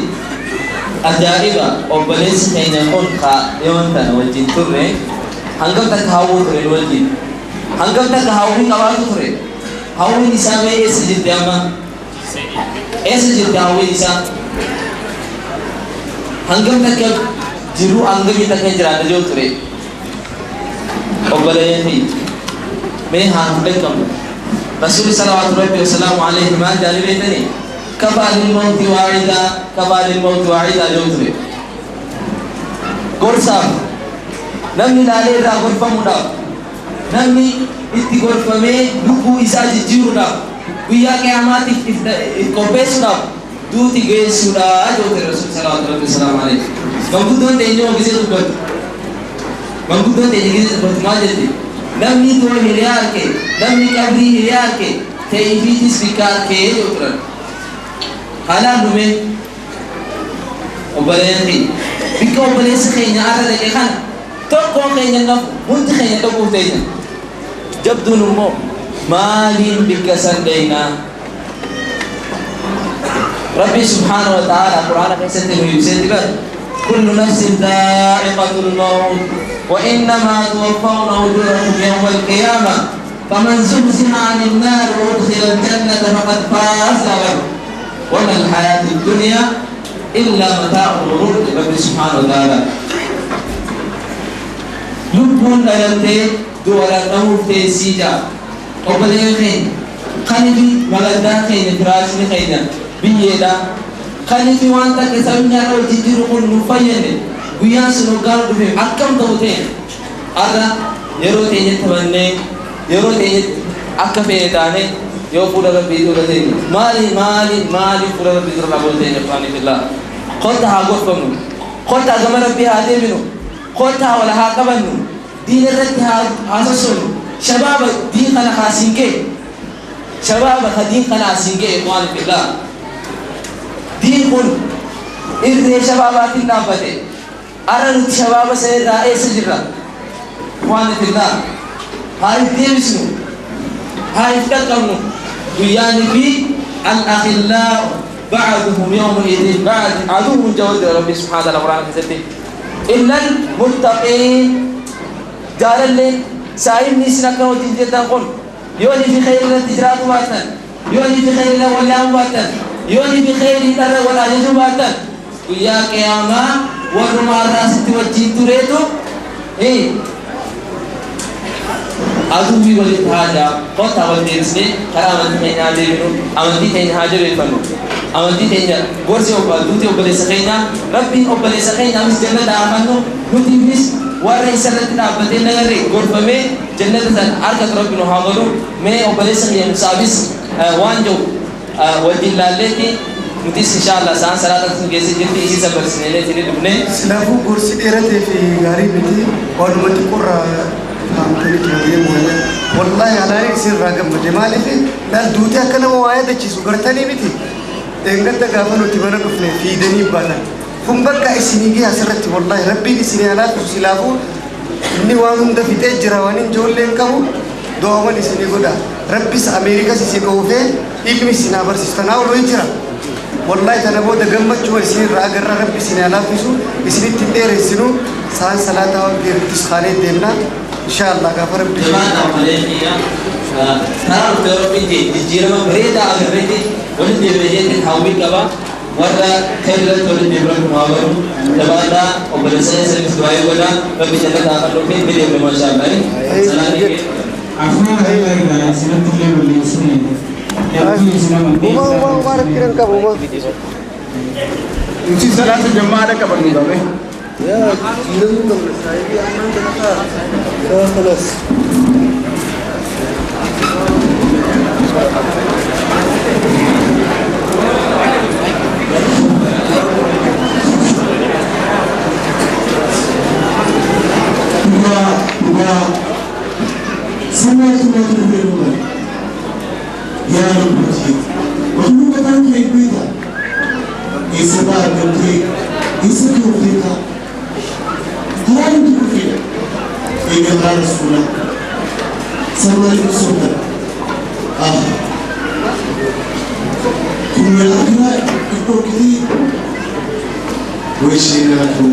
ajaa'iba, obboleessi keenya kun ka dhiyoon tana wajjin turre hangam takka hawwuu ture nu wajjin. Hangam takka hawwii qabaatu ture. Hawwiin isaa mee eessa jirti amma? Eessa jirti hawwiin isaa? Hangam takka jiruu hangamii takka jiraata jiru ture. Obboleeyyan keenya, mee haa beekamu. رسول صلوات ربي وسلامه عليه ما جانب بيتني كفى للموت واعدا، كفى للموت واعدا جوتري. Gorsaaf namni laalee irraa gorfamuudhaaf, namni itti gorfamee lubbuu isaa jijjiiruudhaaf, guyyaa qiyaamaatiif if qopheessuudhaaf duuti geessuudha joote رسول صلوات ربي وسلامه عليه. Manguddoon teenya gisee dubbatu, manguddoon teenya gisee dubbatu maal jetti? Namni du'a hiriyaa arke, namni qabrii hiriyaa arke, ta'eefiitis bikka arkee jedhu turan. Haalaan dhume obboleeyyan keenya bikka obboleessi keenya arra dhaqe kana tokkoon keenya nafu, hundi keenya dhaquuf teenya. Jabduun immoo maaliin bikka san dheeynaa? Rabbi سبحانه وتعالى قرآن keessatti nu ibseeti bar: كل نفس ذائقة الموت وإنما توفون أجوركم يوم القيامة فمن زحزح عن النار وأدخل الجنة فقد فاز، وما الحياة الدنيا إلا متاع الغرور. ربي سبحانه وتعالى lubbuun dhalattee du'a dhahuuf teessii jaa. Obboleeyyan keenya, kanifi magaddaan keenya, firaashni keenya biyyeedha. Kanifi waan takka sabni har'a wajjin jiru kun nu fayyadne, guyyaan sun hoggaan dhufe akkam ta'u ta'e? Har'a yeroo teenyetti taphannee, yeroo teenyetti akka feene taane, yoo fuula rabbii dura teenye maali maali maali fuula rabbii dura dhaabuu teenya? إخواني في الله, kottaa haa gorfamnu, kottaa gama rabbii haa deebinu, kottaa wal haa qabannu, diin irratti haa sossoonu. Shabaaba diin kana haa siin ga'e, shabaaba ka diin kana asiin ga'e. إخواني في الله, diin kun irree shabaabaatiin dhaabbate. Ara nuti shabaaba sana irraa eessa jirra? إخواني في الله, haa if deebisnu, haa if dhaqqabnu. Guyyaani fi الأخلاء بعضهم يومئذ بعض عدو جواد. ربي سبحانه وتعالى قرآن keessatti إلا المتقين. Jaalalleen saayibni isin akka wajjin jettan kun yoo ni fi khayri irratti jiraatu baattan, yoo ni fi khayri irra wal baattan, yoo ni fi khayri irra wal ajajuu baattan, guyyaa qiyaamaa warruma irraa sitti wajjin tureetu aduwwii walitti haajaa. Kottaa wal deebisnee karaa amantii keenya haa deebinu, amantii keenya haa jabeeffannu, amantii keenya gorsi duuti obboleessa keenya, rabbiin obboleessa keenya amis jannata haa kennu, nutiifis warra isa irratti dhaabbatee nagarree gorfamee jannata san argatu rabbi nu haa godhu. Mee obboleessa keenya Musaabis waan jiru wajjin laalleetti nutis inshallah sa'aan salaata sun keessa jirti isii sabarsineelee isin dhufne.
Silaafuu gorsi dheeratee fi gaarii miti, waanuma xiqqoorraa fahamtanii tuma deemu wayya. Wallaahi halaan isin irraa gammade. Maaliif laal duutee akka nama waa yaadachiisu gartanii miti. Dheengadda gaafa nuti mana dhufne fiidanii baatan. Kun bakka isinii gahee asirratti wallaahi rabbiin isinii halaafisu. Silaafuu inni waan hunda fixee jira, waan ijoollee hin qabu, du'aawwan isinii godha. Rabbis Ameerikas isin oofee ilmi isin haa barsiisu. Tanaa oloo jira. Wallahi tana booda gammachuu isin irraa agarra. Rabbi isin haa laaffisu, isinitti hin dheeressinu, sa'aan salaataa waan geerrittis kaanee deemna insha Allah gaafa rabbi.
Jabaan obboleen kiyya, karaa dhufte rabbiin jee jijjiirama bareedaa agarreetti walitti deebi'ee hawwii qaba. Warra khayr irratti walitti deemu Rabbi nu haa godhu. Jabaadhaa obboleessa keessanis du'aa'ii godhaa. Rabbi jannata haa kadhuufi ni deemna maashaallah. Salaanni kee.
Afaan irraa isinatti illee balleessine hedduu isin amantee.
Nuti salaata jamaadha qabannu qabne.
Dhugaa dhugaa sirna turre dhugaa yaa Rabbi makhluuqataan kee beekta eessarraa argamtee eessa turteetta karaa nuti dhufedha eega karaa rasuulaa sammaaliif sobda ah kun akiraa dhorkitee wayisheenaatu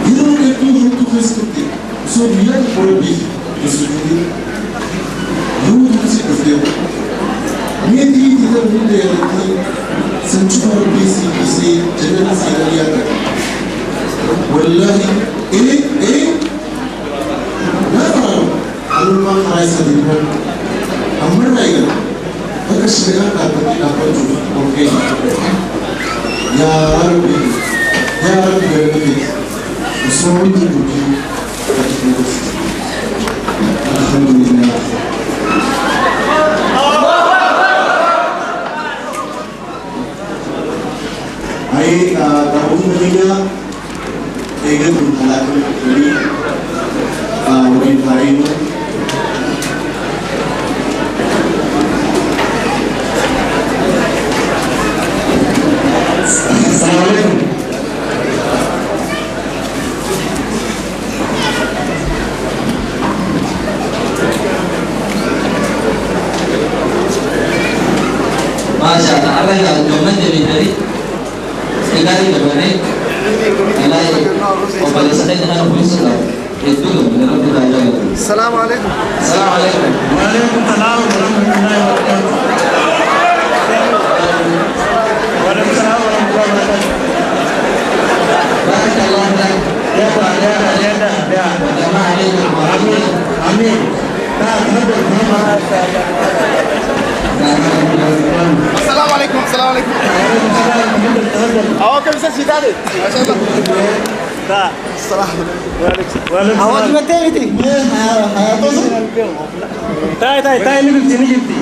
yeroo hedduu hamtuu keessa turte osoo guyyaa tokko rabbiif hin sujuudin yoo tumsi dhufte meetii itti hunda yaadattee san cufa rabbii sii dhiisee jannata seenaa yaadda wallaahi ee ee naa anummaa karaa isa deeman ammarraa eegala bakka shari'aan dhaabbattee dhaabbachuuf qopheenya yaa rabbi yaa rabbi galata keeti osoo wanti dubbii ati nu gorsite alhamdulillah. Ayee daawwattoota keenya eegan kun haala akkamii waliin taa'ee
Assalamu alaikum.
Maashaallah arra gammadde beektanii gaarii dabarree wallahi obboleessa keenya kana kunuunsuudhaaf hedduu gammadde Rabbi irraa jaalatu.
السلام عليكم.
السلام عليكم.
وعليكم السلام ورحمة الله وبركاته. وعليكم السلام ورحمة الله وبركاته.
بارك الله لك.
يلا يلا يلا يا.
وجمع عليكم.
آمين آمين. تفضل تفضل.
السلام عليكم السلام عليكم. اهو كم سنه شتادي ما شاء الله. الصراحه
وعليكم
عوض
السلام.
ما تاني
تاي تاي تاي نجبتي نجبتي.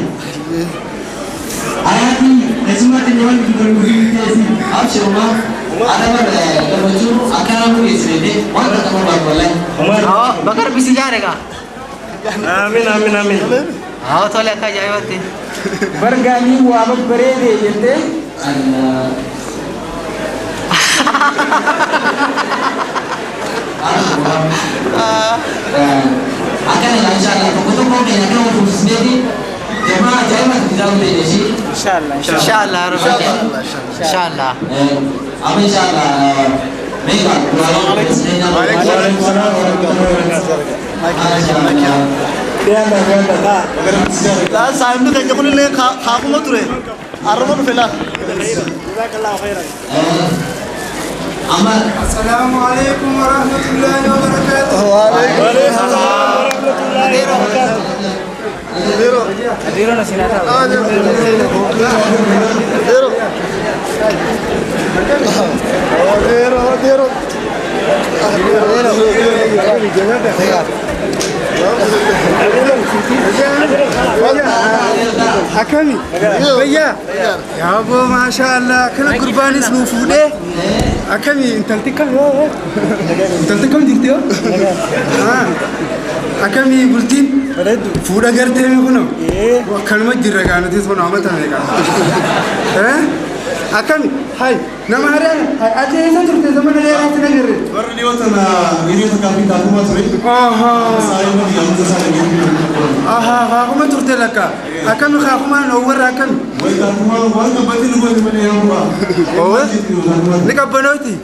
Ayati keessumatti inni wanti gurguruu abshir ma adama gammachuu akkana nu geessifte wanta tokko barbaadu wallahi.
Bakar bisi jaarega.
آمين آمين آمين.
Haa tole akka ajaa'ibatti.
Bargaanii waa babbareede jettee
Allah. Akkana inshallah tokko tokko keenya akka wal fuusisneeti jamaa ajaa'iba kitaaba ta'e ishii.
Inshallah.
Inshallah rabbi. Inshallah.
Amma inshallah meeqa
وعليكم السلام ورحمة الله وبركاته. يلا يلا تا.
Laa saayimni keenya kunillee kaakuma ture. Arraba dhufe laa.
جزاك الله خيرا.
Amma
السلام عليكم ورحمة الله وبركاته.
وعليكم السلام ورحمة الله وبركاته.
Adiiroo na sinaa taa'u.
Akkami? Fayyaa? Yaaboo maashaallah kana gurbaanis nuu fuudhee akkami intalti kam intalti kam jirti yoo? Akkami bultiin? Fuudha gartee mi kuno? Akkanuma jirra gaa nutis kun amma taane gaa. Akkami? Hay nama hariyaa hay ati eessa turte zamana dheeraatti na garre?
Warri dhiyoo tana hiriyoota kaaffii taakuma ture. Saayima biyyoota isaa dhageettii.
Ahaa haakuma turte lakka. Akkami haakumaan warra akkami?
Way taakuma waan qabbatee nu godhe malee yaa bu'aa.
Owe? Ni qabbanooti?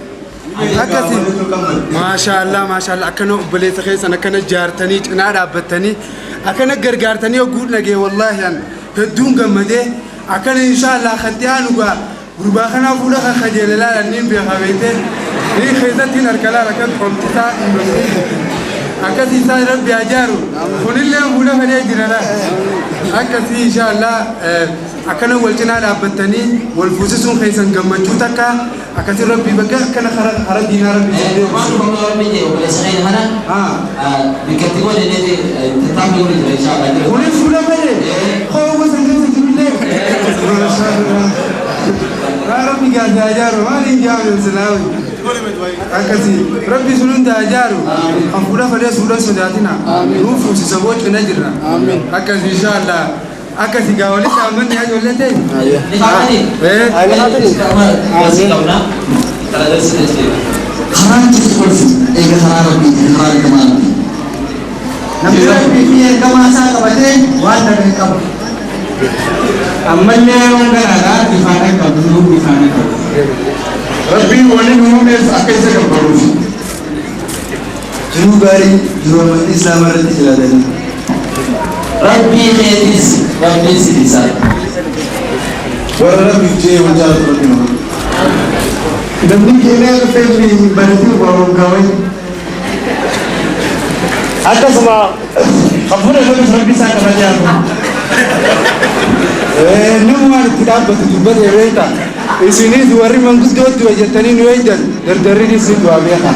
Akkasi. Maashaallah maashaallah akkana obboleessa keessan akkana jaartanii cinaa dhaabbattanii akkana gargaartanii hogguu dhagee wallaahi an hedduun gammadee akkana inshaallah kan dhiyaanu gaa Gurbaa kanaa fuula kan kajeele laalan niin beekaa beeyte. Niin keessattiin harka laala kan qomtisaa akkasii isaa Rabbi haa jaaru. Kunillee fuula fedhee jira laal. Akkasii inshaallah akkana wal cinaa dhaabbattanii wal fuusisuun keessan gammachuu takka akkasii Rabbi bakka akkana kara diinaa Rabbi isin deebisu.
Waan Rabbi jedhe obboleessa keenya kana bikkatti godhe tattaaffii godhe jira inshaallah.
Kunis fuula fedhe koo gosa keessa jirullee. Maashaallah. Rabbi gaazaa haa jaaru maal hin jaamne silaawi. Akkasii Rabbi sun hunda haa jaaru. Kan fuula fedhee fuula sodaatina. Nuu fuusisa boo cina jirra. Akkasii inshaallah. Akkasii gaa walitti amanni haa ijoollee ta'e.
Karaan cufti kolfi eega karaa Rabbiiti karaa ergamaa Rabbii. Namni Rabbii fi ergamaa isaa qabatee waan dhabe hin qabu.
Ammallee waan garaadha ifaan qabdu ifaan qabdu.
Rabbiin wani nu uumeef akka isa gabbaruuf.
Jiruu gaarii jiruu amantii Islaamaa irratti jiraatanii.
Rabbii keetis Rabbiin si dhisa.
Warra Rabbiif je'ee wal jaalatu Rabbi nu godhu.
Namni Keeniyaa dhufee hin baratin waa waggaa.
Akkasuma kan fuudhe fuudhus Rabbi isaa kabajaa haa ta'u.
Nama waan itti dhaabbatu dubbate beekta. Isinis warri manguddootti hojjettanii nu eegdan dardarriinis ni du'a beeka.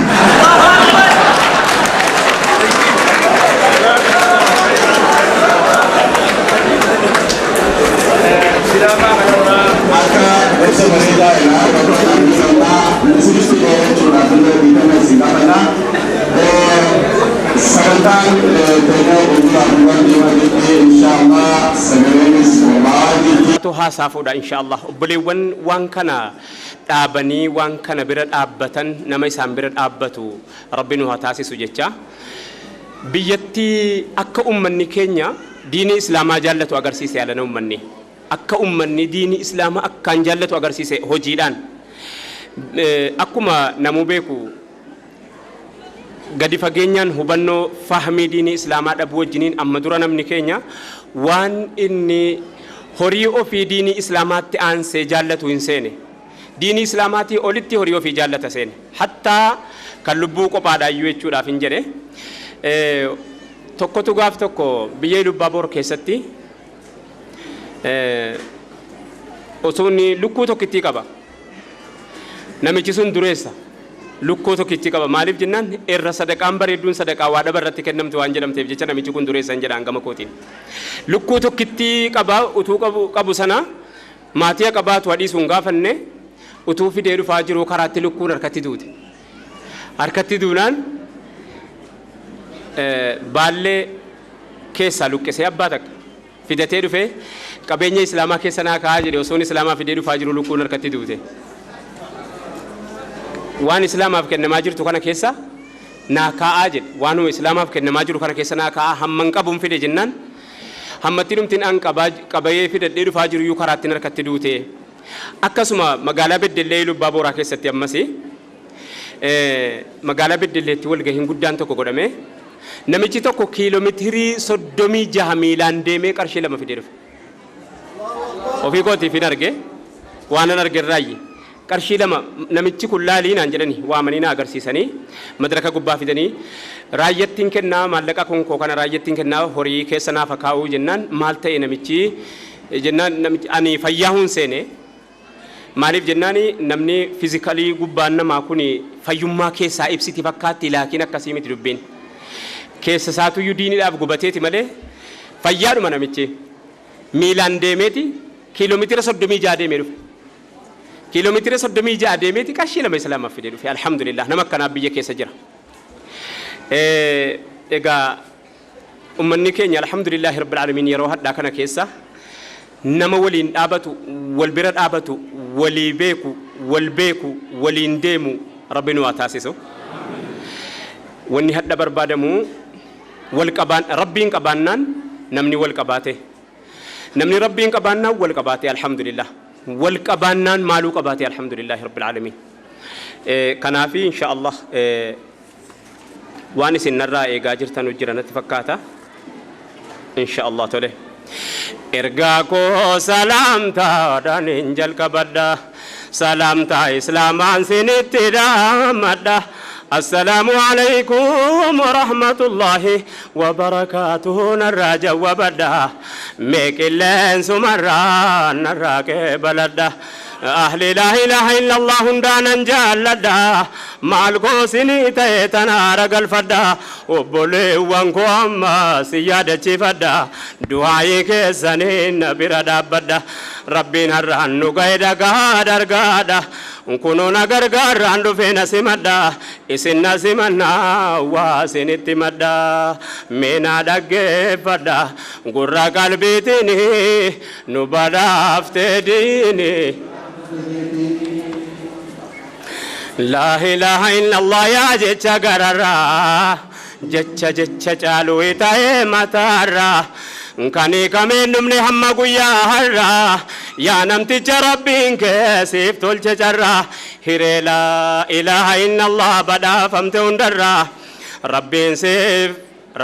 Akka gorsa bareedaa irraa isinis jechuudhaaf illee dhiifama isin gaafanna. Sagantaan keenya fuulduraaf waan deemaa jirti inshaallah sagaleenis qophaa'aa jirti.
Tu haasaa fuudha inshaallah. Obboleewwan waan kana dhaabanii waan kana bira dhaabbatan nama isaan bira dhaabbatu Rabbi nu haa taasisu jecha. Biyyatti akka ummanni keenya diinii islaamaa jaallatu agarsiise alana ummanni. Akka ummanni diinii islaamaa akkaan jaallatu agarsiise hojiidhaan. Akkuma namuu beeku gadi fageenyaan hubannoo fahmii diinii islaamaa dhabuu wajjiniin amma dura namni keenya waan inni horii ofii diinii islaamaatti aansee jaallatu hin seene. Diinii islaamaatii olitti horii ofii jaallata seene. Hattaa kan lubbuu qophaadhaayyuu jechuudhaaf hin jedhe. Tokkotu gaaf tokko biyya Ilubbaaboor keessatti osoo inni lukkuu tokkittii qaba. Namichi sun dureessa. Lukkuu tokkittii qaba. Maaliif jennaan irra sadaqaan bareedduun sadaqaa waa dhaba irratti kennamtu waan jedhamteef jecha namichi kun dureessa hin jedhaan gama kootiin. Lukkuu tokkittii qaba utuu qabu, qabu sana maatii qabaatu hadhiisu hin gaafanne utuu fidee dhufaa jiruu karaatti lukkuun harkatti duute. Harkatti duunaan baallee keessaa luqqisee abbaa takka fidatee dhufee qabeenya islaamaa keessa naa kaa'aa jedhe osoon islaamaa fidee dhufaa jiru lukkuun harkatti duute. Waan islaamaaf kennamaa jirtu kana keessa naa kaa'aa jedhe waanuma islaamaaf kennamaa jiru kana keessa naa kaa'aa hamman qabuun fide jennaan hammatti dhumtiin an qabayee fidadhee dhufaa jiru iyyuu karaatti harkatti duute. Akkasuma magaalaa Beddellee Lubbaa Booraa keessatti ammas magaalaa Beddelleetti walgahiin guddaan tokko godhame. Namichi tokko kiiloomeetirii 36 miilaan deemee qarshii 2 fidee dhufe. Ofii kootiif hin arge waanan arge irraayyi. Qarshii 2 namichi kun laalii naan jedhani waamanii na agarsiisanii madraka gubbaa fidanii raayyattiin kennaa maallaqa kun koo kana raayyattiin kennaa horii keessa naaf kaa'uu jennaan maal ta'e namichi jennaan namichi ani fayyaa hun seene. Maaliif jennaan namni fizikalii gubbaan namaa kun fayyummaa keessaa ibsiti fakkaatti laakiin akkasii miti dubbiin. Keessa isaatuyyuu diiniidhaaf gubateeti malee fayyaadhuma namichi. Miilaan deemeeti kiiloomeetira 36 deemee dhufe. Kiiloomeetira 36 deemeeti qarshii 2 islaamaaf fidee dhufe. Alhamdulillah nama akkanaa biyya keessa jira. Egaa ummanni keenya alhamdulillahi rabbil aalamiin yeroo hadhaa kana keessa nama waliin dhaabatu, wal bira dhaabatu, walii beeku, wal beeku, waliin deemu Rabbi nu haa taasisu. Wanni hadha barbaadamu wal qabaan Rabbiin qabaannaan namni wal qabaate. Namni Rabbiin qabaannaan wal qabaate alhamdulillah. Wal qabaannaan maaluu qabaate alhamdulillahi rabbil aalamiin. Kanaafi insha Allah waan isin narraa eegaa jirtanu jira natti fakkaata. Insha Allah tole. Ergaa koo salaamtaadhaan hin jalqabadha. Salaamtaa islaamaan sinitti dhaamadha. السلام عليكم ورحمة الله وبركاته. نرى جوابدا ميكلين سمرا نرى كبلدا أهل لا إله إلا الله دانا جالدا مالكو سني تيتنا رجل فدا وبولي وانكو أما سيادة فدا دعائي كسنين بردا بدا ربي نرى نقيدا قادر قادا كنونا غرغر عندو فينا سمدا إسنا سمنا واسنتي مدا منا دقفدا قرى قلبتني نبدا افتديني لا إله إلا الله يا جتشا غررا جتشا جتشا چالو تاي متارا كاني كمين نمني هم قويا هرا يا نمتي ربين كسيف تولش جرا هيري لا إله إلا الله بدا فهمت وندرا ربين سيف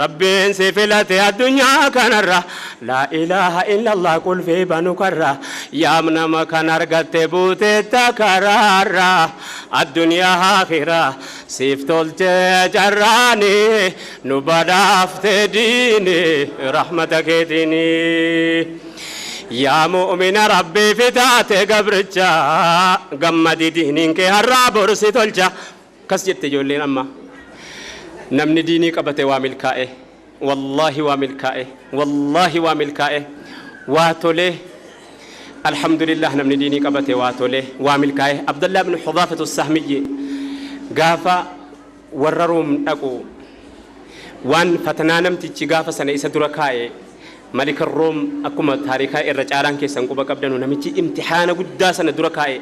ربين سيفلتي الدنيا كنرا لا إله إلا الله قل في بنو كرا يا من ما كان أرغت بوتي تكرارا الدنيا آخرة سيف تولش جراني نبدا ديني رحمتك ديني يا مؤمن ربي فتاتي قبرجا قمدي دينك هرابور ستولجا كسجت جولين أما نمني ديني قبته وامل كائه والله وامل كائه والله وامل كائه واتوله الحمد لله نمني ديني قبته واتوله وامل كائه. عبد الله بن حذافة السهمي قافا ورروم أقو وان فتنا نمتي قافا سنة إسا دركائه ملك الروم أكما تاريخا الرجالان كيسان قبا قبدانو نمتي امتحان قد سنة دركائه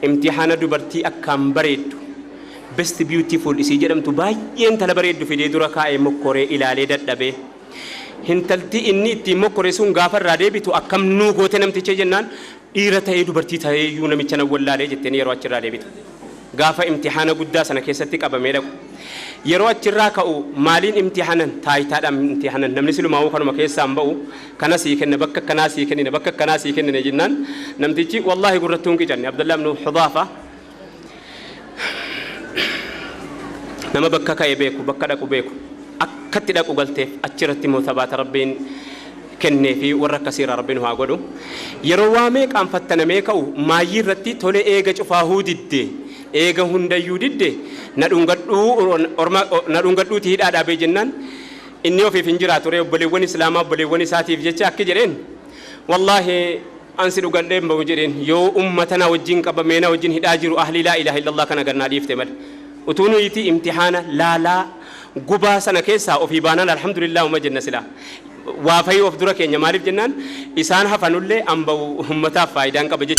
امتحان دبرتي أكام بريد best beautiful isii jedhamtu baay'een tala bareeddu fidee dura kaa'ee mokkoree ilaalee dadhabe. Hintalti inni ittiin mokkoree sun gaafa irraa deebitu akkam nuu goote namticha jennaan dhiira ta'ee dubartii ta'ee iyyuu namicha na wallaalee jetteen yeroo achirraa deebitu. Gaafa imtixaana guddaa sana keessatti qabamee dhaqu. Yeroo achirraa ka'u maaliin imtixaanan taayitaadhaan imtixaanan namni silumaa'uu kanuma keessaan ba'u kana sii kenna bakka akkanaa sii kennina bakka akkanaa sii kennina jennaan namtichi wallaahi gurrattuun qicanne Abdullah ibn Hudhaafa nama bakka ka'e beeku bakka dhaqu beeku akkatti dhaqu galteef achirratti immoo tabaata rabbiin kennee fi warra akkasiirraa rabbiin haa godhu. Yeroo waamee qaanfattanamee ka'u maayyii irratti tolee eega cufaahuu didde eega hundayyuu didde na dhungadhuuti hidhaa dhaabee jennaan inni ofiif hin jiraatu ture obboleewwan islaamaa obboleewwan isaatiif jecha akki jedheen wallaahi ansi dhugadhee hin bahu jedheen yoo ummata na wajjin qabamee na wajjin hidhaa jiru ahli laa ilaaha illallah kana gannaa dhiifte malee. Utuu nuti imtixaana laalaa gubaa sana keessaa ofii baanaan alhamdulillah uma jenna silaa waa fayyuu of dura keenya maaliif jennaan isaan hafanullee an bahu ummataaf faayidaan qaba jechuudha.